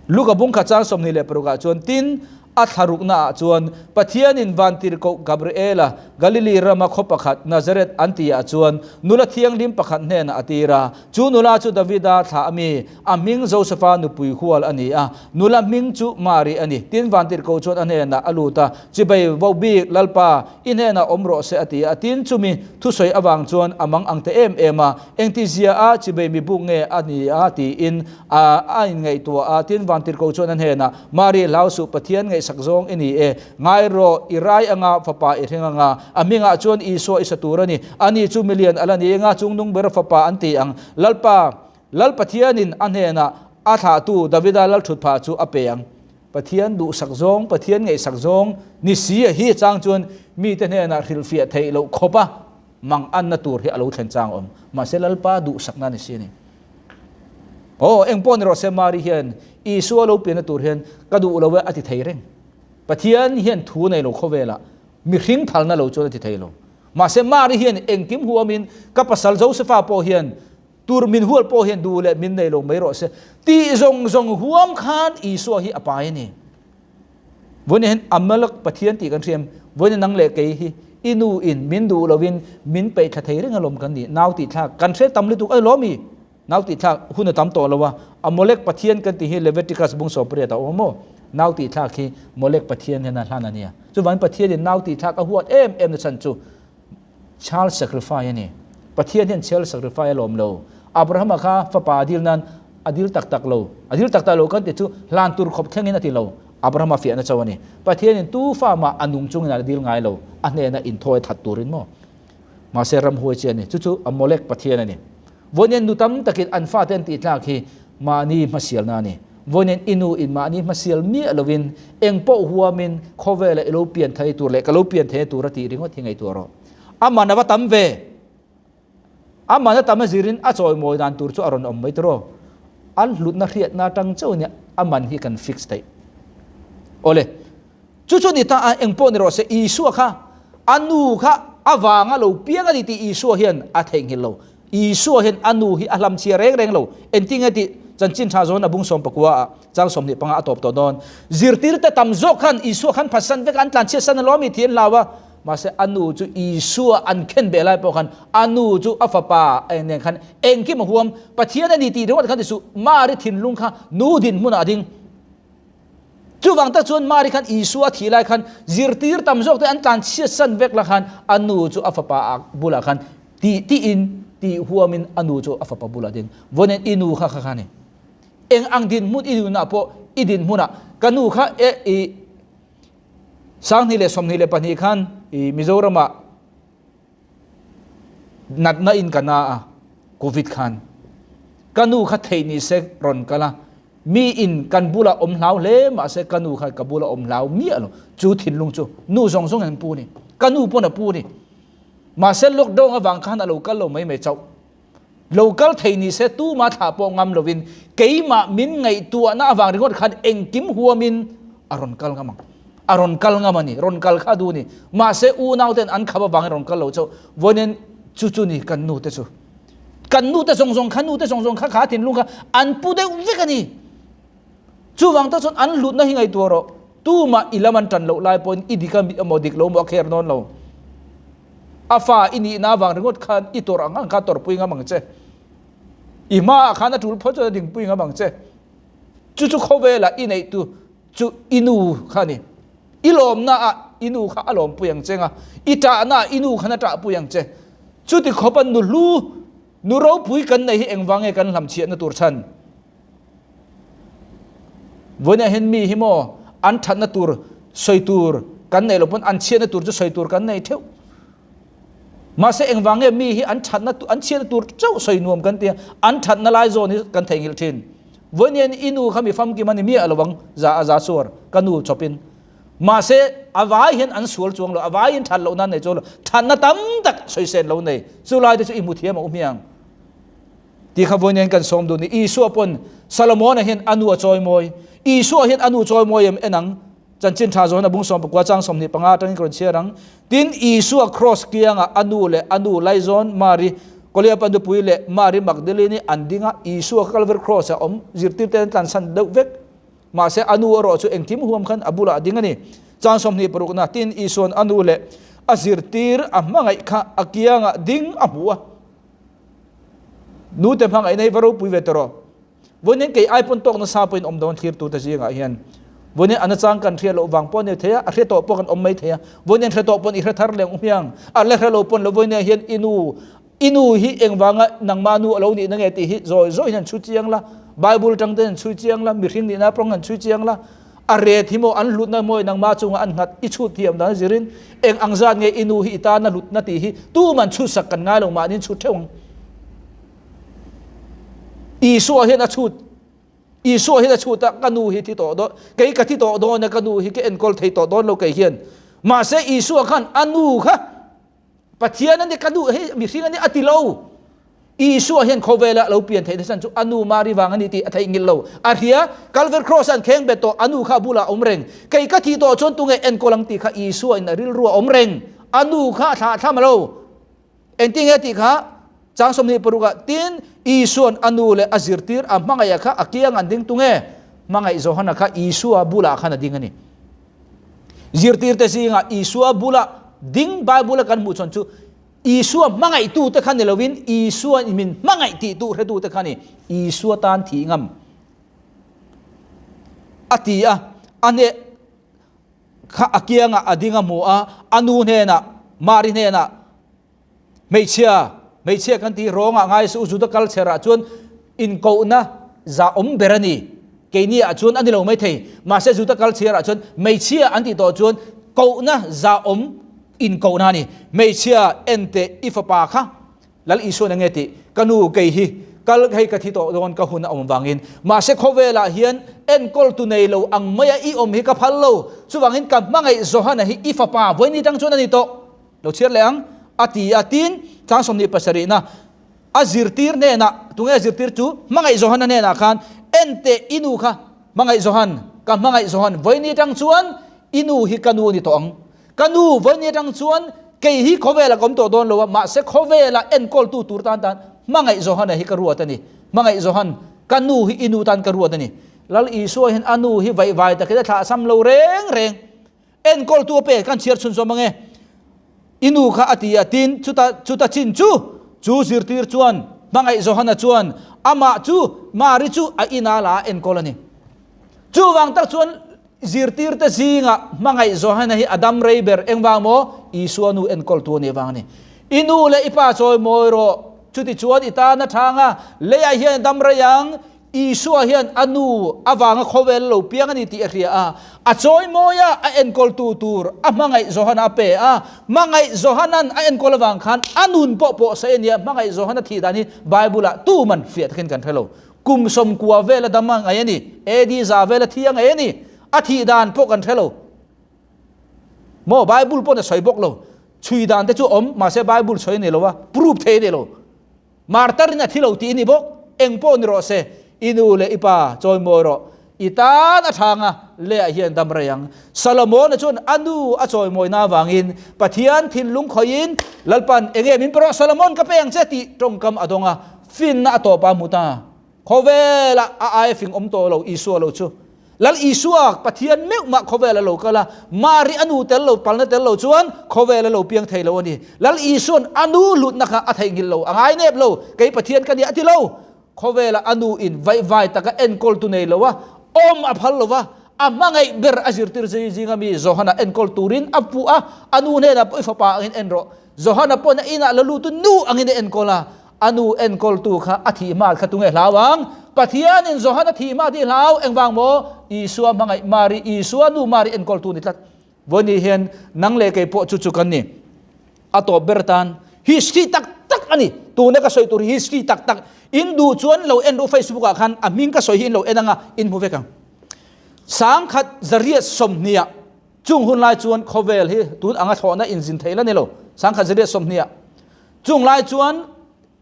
Luka bung khat chang 26 ah chuan, Tin, a thlarukna ah chuan Pathianin vantirhkoh Gabriela Galili rama khaw pakhat Nazareth an tih ah chuan nula thianghlim pakhat hnenah a tir a. Chu nula chu Davida thlah a mi, a hming Josefa nupui hual a ni a. Nula hming chu Mari a ni. Tin, vantirhkoh chuan a hnenah a lut a, Chibai vobik Lalpa, i hnenah awm rawh se a ti a. Tin, chumi thusawi avang chuan a mang ang ta em em a, Engtizia a chibei mi buk nge a ni a? tiin a inngaihtuah a. Tin, Vantirhkoh chuan a hnenah, Mari, hlau suh, Pathian ngaihsak zawng i ni e. Ngai rawh, i rai anga, fapa i hring anga. A hmingah chuan Isua i sa tur a ni. Ani chu milian a la ni anga, chungnung ber fapa an ti ang. Lalpa, Lal Pathianin a hnenah a thlahtu Davida lalthutphah chu a pe ang. Pathian duhsak zawng, Pathian ngaihsak zawng ni si a hi chang chuan mite hnenah hrilhfiah theih loh khawp a mang anna tur hi a lo thlen chang awm. Mahse Lalpa duhsakna ni si a ni. Aw, eng pawh ni rawh se Mari hian Isua lo pianna tur hian ka duh lo e a ti thei reng. Pathian hian thu nei lo khawvelah mihring phalna lo chuan a ti thei lo. Mahse Mari hian engkim huamin ka pasal Josefa pawh hian Tur min hual pawh hian duh leh min nei lo mai rawh se tih zawng zawng huam khan Isua hi a pai a ni. Vawiin hian Amalek Pathian tih kan hriam, vawiin nang leh kei hi i nu in min duh lovin min peih thla thei reng alawm kan ni. Nau tih thlak kan hre tam lutuk a lawm i nau tih thlak hun a tam tawh lo a, Amolek Pathian kan tih hi Leviticus bung 18 a awm maw? Nau tih thlak hi Molek Pathian hian a hlan a nia. Chuvangin Pathian in nau tih thlak a huat em em na chhan chu Child sacrifice a ni. Pathian hian child sacrifice a lawm lo. Abrahama kha fapa a dil nan a dil tak tak lo. A dil tak tak lo kan ti chu hlan tur khawp thlengin a ti lo. Abrahama fiahna cho a ni. Pathianin tu fa mah a nung chungin a la dil ngai lo. A hnena inthawi that turin maw? Mahse ramhuai chi a ni. Chu chu a Molek Pathian a ni. Vawiin nu tam takin an fate an tih tlak hi mahni hmasialna a ni. Vawiin i nu in mahni hmasial miah lovin eng pawh huamin khawvela i lo pian thei tur leh ka lo pian thei tur a tih ringawt hi ngaihtuah rawh. A man a va tam ve. A man a tam a zirin a chawimawi dan tur chu a rawn awm mai tawh. An hlutna hriatna atang chauh nia a man hi kan fix theih. Awle. Chu chu ni ta a, eng pawh ni rawh se, Isua kha a nu kha avanga lo piang a ni tih Isua hian a theihnghilh lo. Isua hian a nu hi a hlamchhia reng reng lo. Engtinge tih chanchin tha zawn a bung 14 ah chang 25 a tawp tawh dawn. Zirtirte tam zawk khan Isua khan phatsan vek a, an tlanchhiatsan a lawm i tih an hlau a. Mahse a nu chu Isua an khen beh lai pawh khan a nu chu a fapa nen khan engkim a huam. Pathian a ni tih ringawt khan ti suh, Mari thinlung kha nu dinhmunah a ding. Chuvang tak chuan Mari khan Isua a thih lai khan zirtir tam zawk te an tlan chhiatsan vek la khan a nu chu a fapa a bulah khan tih tiin tih huamin a nu chu a fapa bulah ding. Vawiin i nu kha kha kha ni. Eng ang dinhmun i nunah pawh i dinhmunah ka nu kha e i 2022 khan i Mizoramah Natna in ka na a, Covid khan. Ka nu kha theih ni se rawn kal a, mi in kan bulah awm hlau hle mahse ka nu kha ka bulah awm hlau miah lo. Chu thinlung chu nu zawng zawng in an pu a ni. Ka nu pawn a pu a ni. Mahse lockdown avang khan a lo kal lo mai mai chauh. Lo kal thei ni se tuma thlah pawh ngam lovin keimah min ngaihtuahna avang ringawt khan engkim huamin a rawn kal ngam ang. A rawn kal ngam a ni, rawn kal kha duh a ni. Mahse unauten an khap avangin rawn kal lo chauh. Vawiin chu chu ni kan nute chu. Kan nute zawng zawng kha, nute zawng zawng kha kha thinlung kha an pu deuh vek a ni. Chuvang tak chuan an hlutna hi ngaihtuah rawh. Tumah i lam an tan loh lai pawhin i dik a emaw dik lo maw a kher dawn lo. A fa i nihna avang ringawt khan i tawrh ang ang kha tawrhpui ngam ang che. I hmaah khan a tul phawt chuan a dingpui ngam ang che. Chu chu khawvelah i neihtu chu i nu kha a ni. I lawmnaah i nu kha a lawmpui ang che nga, i tahnaah i nu khan a tahpui ang che. Chuti khawpa nu hlu, nu ropui kan neih hi engvang nge kan hlamchhiahna tur chhan? Vawiinah hian mi hi maw an thatna tur sawi tur kan neih loh pawn an chhiatna tur chu sawi tur kan nei theuh. Mahse engvang nge mi hi an thatna an chhiatna tur chauh sawi nuam kan tia an thatna lai zawn hi kan theihnghilh thin. Vawiin hian i nu kha mi famkim a ni miah lo ang za a za suar ka nu chawpin. Mahse a vai hian an sual chuang lo, a vai in that lohna an nei chuang lo, thatna tam tak sawi sen lo nei. Chu lai te chu i hmu thiam a u hmiang. Ti kha vawiin hian kan sawm duh ni. Isua pawn Solomona hian a nu a chawimawi. Isua hian a nu chawimawi em en ang. Chanchin tha zawn a bung 14 chang 25 atangin ka rawn chhiar ang. Tin, Isua kraws kiangah a nu leh a nu laizawn Mari, Koliapa nupui leh Mari Magdalene an ding a, Isua kha Kalvari kraws ah awm zirtirte an tlansan deuh vek. Mahse a nu erawh chu engkim huam khan a bulah a ding a ni. Chang 26 na, Tin, Isua'n a nu leh a zirtir a hmangaih kha a kiangah ding a hmu a. Nute hmangaihna hi va ropui ve tawh rawh. Vawiin kei ai pawn tawk nasa pawhin awm dawn thlirtute zingah hian. Vawiin a nachang kan hriat loh vang pawh a ni thei a, a hre tawh pawh kan awm mai thei a. Vawiin hre tawh pawn i hre thar leh ang u hmiang. A la hre lo pawn lo vawiin hian i nu, i nu hi engvanga nangmah nu a lo nihna nge tih hi zawi zawiin han chhui chiang la, Bible atang ten han chhui chiang la, mihring nihna pawng han chhui chiang la. A ret hi maw an hlutna maw nangmah chungah an nghat i chhut thiam dan a zirin eng ang zat nge i nu hi i tana hlutna tih hi tuman chhut sak kan ngai lo mahni an chhut theuh ang. Isua hian a chhut Isua hian a chhut a ka nu hi thi tawh dawn kei ka thi tawh dawn a ka nu hi ka enkawl thei tawh dawn lo kei hian mahse Isua khan a nu kha Pathian a ni ka nu hei mihring a ni a ti lo. Isua hian khawvela lo pian theihna chhan chu a nu Mari vang a ni tih a theihnghilh lo. A hria, Calvary Cross an kheng bet tawh, a nu kha a bulah a awm reng. Kei ka thih tawh chuan tunge enkawl ang tih kha Isua in a rilru a awm reng. A nu kha a thlah thlam a lo. Engtin nge tih kha chang 26 ah tin Isua'n a nu leh a zirtir a hmangaih a kha a kiang an ding tunge hmangaih Johana kha Isua bulah khan a ding a ni. Zirtirte zingah Isua bula ding Bible a kan hmuh chuan chu Isua hmangaihtute kha ni lovin Isua min hmangaih tih tu hretute kha ni. Isua tan thih ngam a ti a, a hne kha a kiangah a ding a hmu a, a nu hnenah Mari hnenah Hmeichhia, hmeichhia kan tih rawngah ngai suh, Juda culture ah chuan inkohna za awm ber a ni. Keini ah chuan a ni lo mai thei. Mahse Juda culture ah chuan hmeichhia an tih tawh chuan kohna za awm inkohna a ni. Hmeichhia en teh i fapa kha Lal Isuan enge tih? Ka nu kei hi kal hei ka thi tawh dawn ka hun a awm vangin. Mahse khawvelah hian enkawltu nei lo ang maia i awm hi ka phal lo. Chuvangin ka hmangaih Johana hi i fapa vawiin ni tang chuan a ni tawh. Lo chhiar leh ang, a ti a. Tin, chang 27na a zirtir hnenah, tunge a zirtir chu? Hmangaih Johana hnenah khan, En teh i nu kha, Hmangaih Johan, ka hmangaih Johan, vawiin atang chuan i nu hi ka nu a ni tawh ang. Ka nu, vawiin atang chuan kei hi khawvelah ka awm tawh dawn lo a, mahse khawvela enkawltu tur tan tan Hmangaih Johana hi ka ruat a ni. Hmangaih Johan, ka nu hi i nu tan ka ruat a ni. Lal Isua hian a nu hi vaihvai takin a thlah sam lo reng reng. Enkawltu a pe kan chhiar chhun zawm ange. I nu kha a ti a, tin chuta chuta chin chu chu zirtir chuan hmangaih Johana chuan amah chu Mari chu a ina la a enkawl a ni. Chuvang tak chuan zirtirte zingah hmangaih Johana hi a dam rei ber engvang maw? Isua nu enkawltu a nih vang a ni. I nu leh i pa chawi mawi rawh, chuti chuan i tan a thang a, leiah hian a dam rei ang, Isua hian a nu avanga khawvel lo piang a ni tih a hria a, a chawimawi a, a enkawltu tur a hmangaih Johana a pe a. Hmangaih Johana'n a enkawl avang khan a nun pawh pawh sawi a nia, hmangaih Johana thih dan hi Bible-ah tuman fiah takin kan hre lo. Kum 90 vela dam a ngaih a ni, AD 100 vela thi a ngaih a ni, a thih dan pawh kan hre lo. Maw Bible pawn a sawi bawk lo. Chhui dan te chu awm, mahse Bible sawi a ni lo a, proof thei a ni lo. Martar in a thi lo tih i ni bawk. Eng pawh ni rawh se, i nu leh i pa chawimawi rawh. I tan a thang a, lehah hian dam rei ang. Solomona chuan a nu a chawimawina avangin Pathian thinlung khawihin, Lalpan, enge min pe rawh Solomon ka pe ang che tih tawngkam a dawng a, finna a tawp a hmu ta. Khawvelah a aia fing awm tawh lo Isua lo chu. Lal Isua, Pathian meuh mah khawvel a lo kal a, Mari a nu tel lo, palna tel lo chuan khawvel a lo piang thei lo a ni. Lal Isua'n a nu hlutna kha a theihnghilh lo, a ngai nep lo, kei Pathian ka nia a ti lo. Khawvela a nu in vaihvai taka enkawltu nei lo a, awm a phal lo va, a hmangaih ber a zirtir zui zinga mi Johana enkawl turin a puh a, a nu hnenah pawh i fapa angin en rawh. Johana pawhin a inah la lutu nu angin a enkawl a, a nu enkawltu kha a thih hma kha tunge hlau ang? Pathianin Johana thih hma tih hlau engvang maw? Isua hmangaih Mari, Isua nu Mari enkawltu ni tlat. Vawiin hian nang leh kei pawh chu chu kan ni. A tawp ber tan history tak tak a ni. Tuna ka sawi tur hi history tak tak. In duh chuan lo en ru Facebook ah khan a hming ka sawi hi in lo en anga in hmu vek ang. 1000 820 ah chung hun lai chuan khawvel hi tun anga thlawhna inzin theih la ni lo. 1080 ah chung lai chuan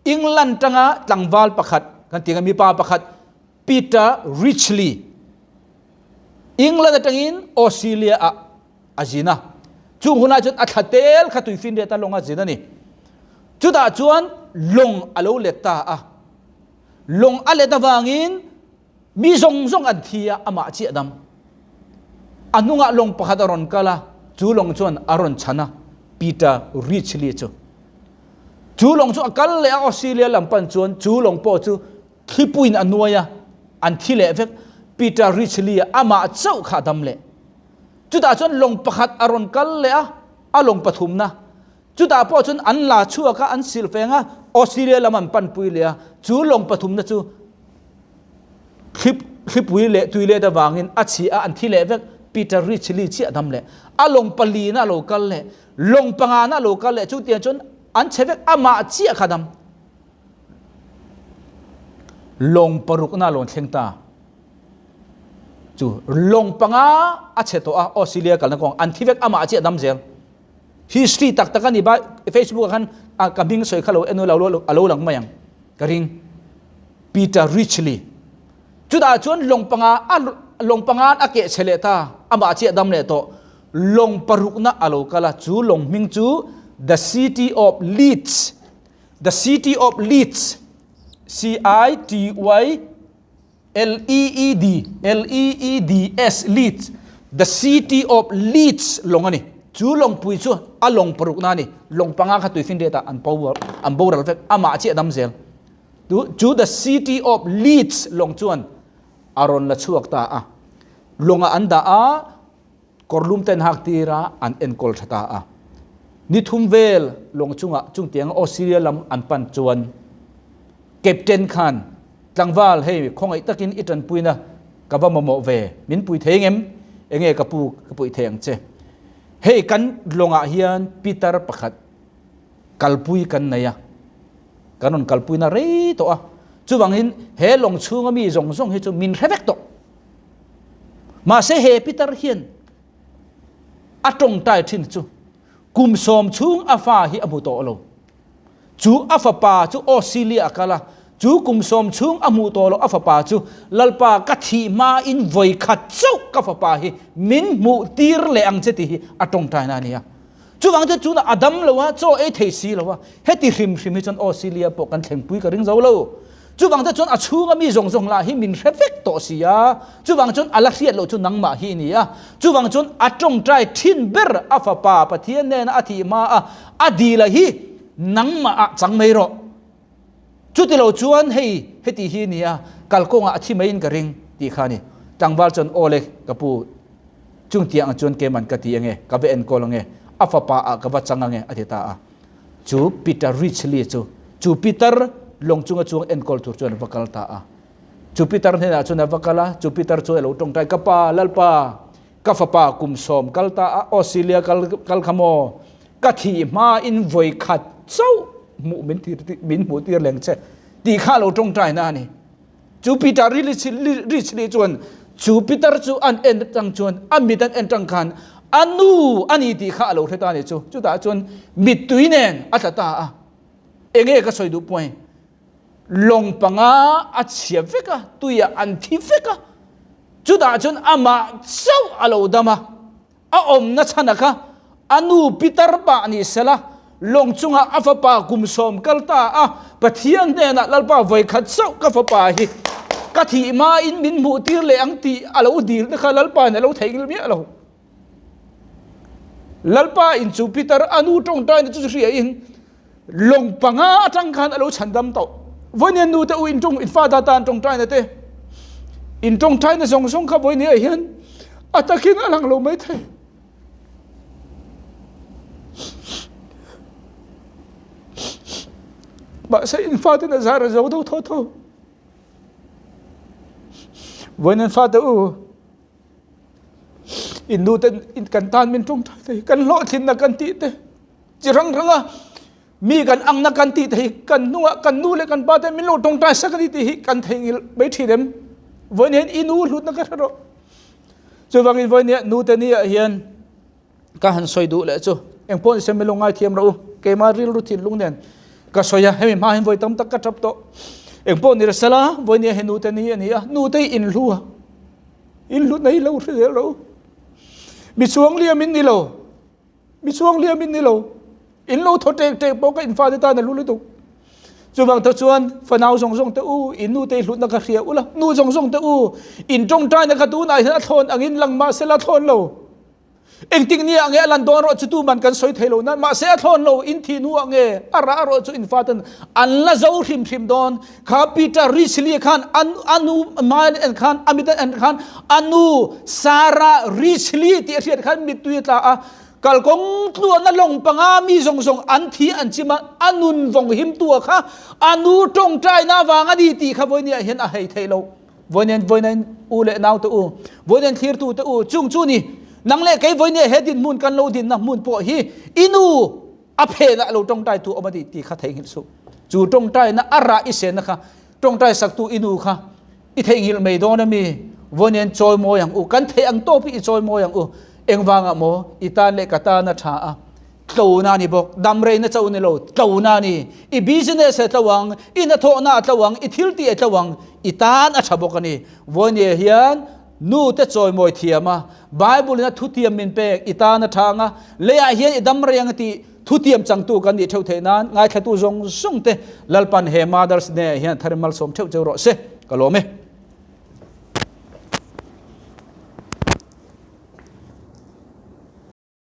England tanga tlangval pakhat kan ti anga mipa pakhat Peter Richley England atangin Australia ah a zin a. Chung hunah chuan a thla tel kha tuifinriat a lawng a zin a ni. Chutah chuan lawng a lo let ta a. Lawng a let avangin mi zawng zawng an thi a, amah chiah dam. A hnungah lawng pakhat a rawn kal a, chu lawng chuan a rawn chhan a, Peter Richley chu. Chu lawng chu a kal leh a, Australia lam pan chuan chu lawng pawh chu Thlipuiin a nuai a, an thi leh vek. Peter Richley-a amah chauh kha a dam leh. Chutah chuan lawng pakhat a rawn kal leh a, a lawng pathumna. Chutah pawh chuan an la chhuak a, an silh feng a, Australia lam an panpui leh a. Chu lawng pathumna chu thlipui leh tui let avangin a chhi a, an thi leh vek. Peter Richley chiah a dam leh. A lawng palina a lo kal leh, lawng pangana a lo kal leh, chutiang chuan an chhe vek, amah chiah kha a dam. Lawng parukna a lawn thleng ta. Chu lawng panga a chhe tawh a, Australia kalna kawng an thi vek amah chiah dam zel. History tak tak a ni ba Facebook ah khan ka hming sawi kha lo en lo a lo lang mai ang ka ring. Peter Richley. Chutah chuan lawng panga a lawng panga a keh chhe leh ta amah chiah dam leh tawh. Lawng parukna a lo kal a, chu lawng hming chu The City of Leeds The City of Leeds, C-I-T-Y L-E-E-D, L-E-E-D-S, Leeds, The City of Leeds lawng a ni. Chu lawngpui chu a lawng parukna a ni. Lawng panga kha tuifinriat ah an po an boral vek. Amah chiah dam zel. Tu chu The City of Leeds lawng chuan a rawn la chhuak ta a. Lawngah an dah a. Kawrlum ten hak tira an enkawl tha ta a. Ni thum vel lawng chungah chungtianga Australia lam an pan chuan Captain khan tlangval hei khawngaih takin i tanpuina ka va mamawh ve, min pui thei ngem? Enge ka pu ka puih thei ang che. Hei kan lawngah hian pitar pakhat kalpui kan nei a, kan rawn kalpuina rei tawh a, chuvangin he lawng chhunga mi zawng zawng hi chu min hre vek tawh. Mahse he pitar hian a tawngtai thin chu kum sawm chhung a fa hi a hmu tawh lo. Chu a fapa chu Australia a kal a, chu kum sawm chhung a hmuh tawh lo a fapa chu Lalpa ka thih hma in vawi khat chauh ka fapa hi min hmuh tir leh ang che tih hi a tawngtaina a ni a. Chuvang chuan chuna a dam lo a, chaw ei thei si lo a, heti hrim hrim hi chuan Australia pawh kan thlengpui ka ring zo lo. Chuvang te chuan a chhunga mi zawng zawng lah hi min hre vek tawh si a, chuvang chuan a la hriat loh chu nangmah hi i ni a, chuvang chuan a tawngtai thin ber a fapa Pathian nena a thih hma a, a dila hi nangmah ah chang mai rawh. Chuti lo chuan hei heti hi ni a, kalkawngah a thi maiin ka ring tih kha a ni. Tlangval chuan aw le ka pu, chung tiang ang chuan keman ka ti ange, ka va enkawl ange, a fapa ah ka va chang ange a ti ta a. Chu Peter Richley chu chu Peter lawng chunga chuang enkawl tur chuan a va kal ta a. Chu Peter hnenah chuan a va kal a, chu Peter chu a lo tawngtai, Ka pa, Lalpa, ka fapa kum sawm kal ta a, Australia kal kal kha maw? Ka thih hma in vawi khat chauh hmuh min tir min hmuh tir leng che tih kha a lo tawngtai na a ni. Chu Peter Richley chuan chu Peter chu an en atang chuan a mit an en tang khan a nu a ni tih kha a lo hre ta a ni chu. Chutah chuan mittui nen a tla ta a. Enge ka sawi duh puai? Lawng panga a chhia vek a, tuiah an thi vek a. Chutah chuan amah chauh a lo dam a, a awmna chhana kha a nu pitar pah ni sela, lawng chungah a fapa kum sawm kal ta a, Pathian hnenah Lalpa vawikhat chauh ka fapa hi ka thih hmain min hmuh tir leh ang tih a lo dil te kha Lalpa in a lo theihnghilh miah lo. Lalpa in chu pitar a nu tawngtaina chu hria in Lawng panga atang khan a lo chhandam tawh. Vawinia nu te u in tawng in fa ta tan tawngtaina te in tawngtaina zawng zawng kha vawinia hian a takin a lang lo mai thei. Mahse in fa ten a zar a zo do tho tho. Vawiin fa te u in nu ten in kan tan min tawngtai te kan hlawhtlinna kan tih te Chi hrang hranga mi kan angna kan tih te hi kan hnungah kan nu leh kan pa te min lo tawngtai sak a ni tih hi kan theihnghilh mai thin em? Vawiin hian i nu hlutna ka hre rawh. Chuvangin vawiin hian nu te ni ah hian ka han sawi duh leh chu engpawh ni se min lo ngaithiam rawh u. Keimah rilru thinlung nen ka sawi a, hemi hma hian vawi tam tak ka tap tawh. Engpawh ni sela vawiin hian he nu te ni a ni a, nu te hi inhlu a, inhlutna hi lo hre zel rawh u. Mi chuang liam in ni lo. Mi chuang liam in ni lo. In lo thaw tek tek pawh ka in fate tan a lu lutuk. Chuvang te chuan fanau zawng zawng te u, in nu te i hlutna ka hria ula, nu zawng zawng te u, in tawngtaina ka tunah hian a thlawn angin lang mahse la thlawn lo. Engtik ni ah nge a lan dawn rawh chu tuman kan sawi thei lo nan mahse a thlawn lo, in thih hnu ah nge a rah rawh chu in faten an la zo hrim hrim dawn. Kha Peter Richley khan a nu hmai en khan a mit en khan a nu Sarah Richley tih a hriat khan mittui a tla a, kalkawng tluahna lawng panga mi zawng zawng an thi an chim a, a nun vawng himtu a kha a nu tawngtaina vang a ni tih kha vawinia hian a hei theih lo. Vawiin vawiin u leh nau te u, vawiin thlirtu te u, chung chu ni nang leh kei vawinia he dinhmun kan lo dinna hmun pawh hi i nu a phenah lo tawngtai tu awm a ni tih kha theihnghilh suh. Chu tawngtaina a rah i senna kha tawngtai saktu i nu kha i theihnghilh mai dawn a mi? Vawiin chawi mawi ang u, kan theih ang tawp hi i chawi mawi ang u. Engvangah maw i tan leh ka tan a tha a, tlona a ni bawk. Damreina chauh ni lo, tlona a ni. I business a tlo ang, i hnathawhna a tlo ang, i thiltih a tlo ang, i tan a tha bawk a ni. Vawiin hian Nu te chawimawi thiam a, Bible in a thutiam min pek i tan a tha ang a, leiah hian i dam rei ang tih thutiam changtu kan nih theuh theih nan ngaithlatu zawng zawng te Lalpan he Mother's Day ah hian thar in malsawm theuh cheu rawh se. Ka lawm e.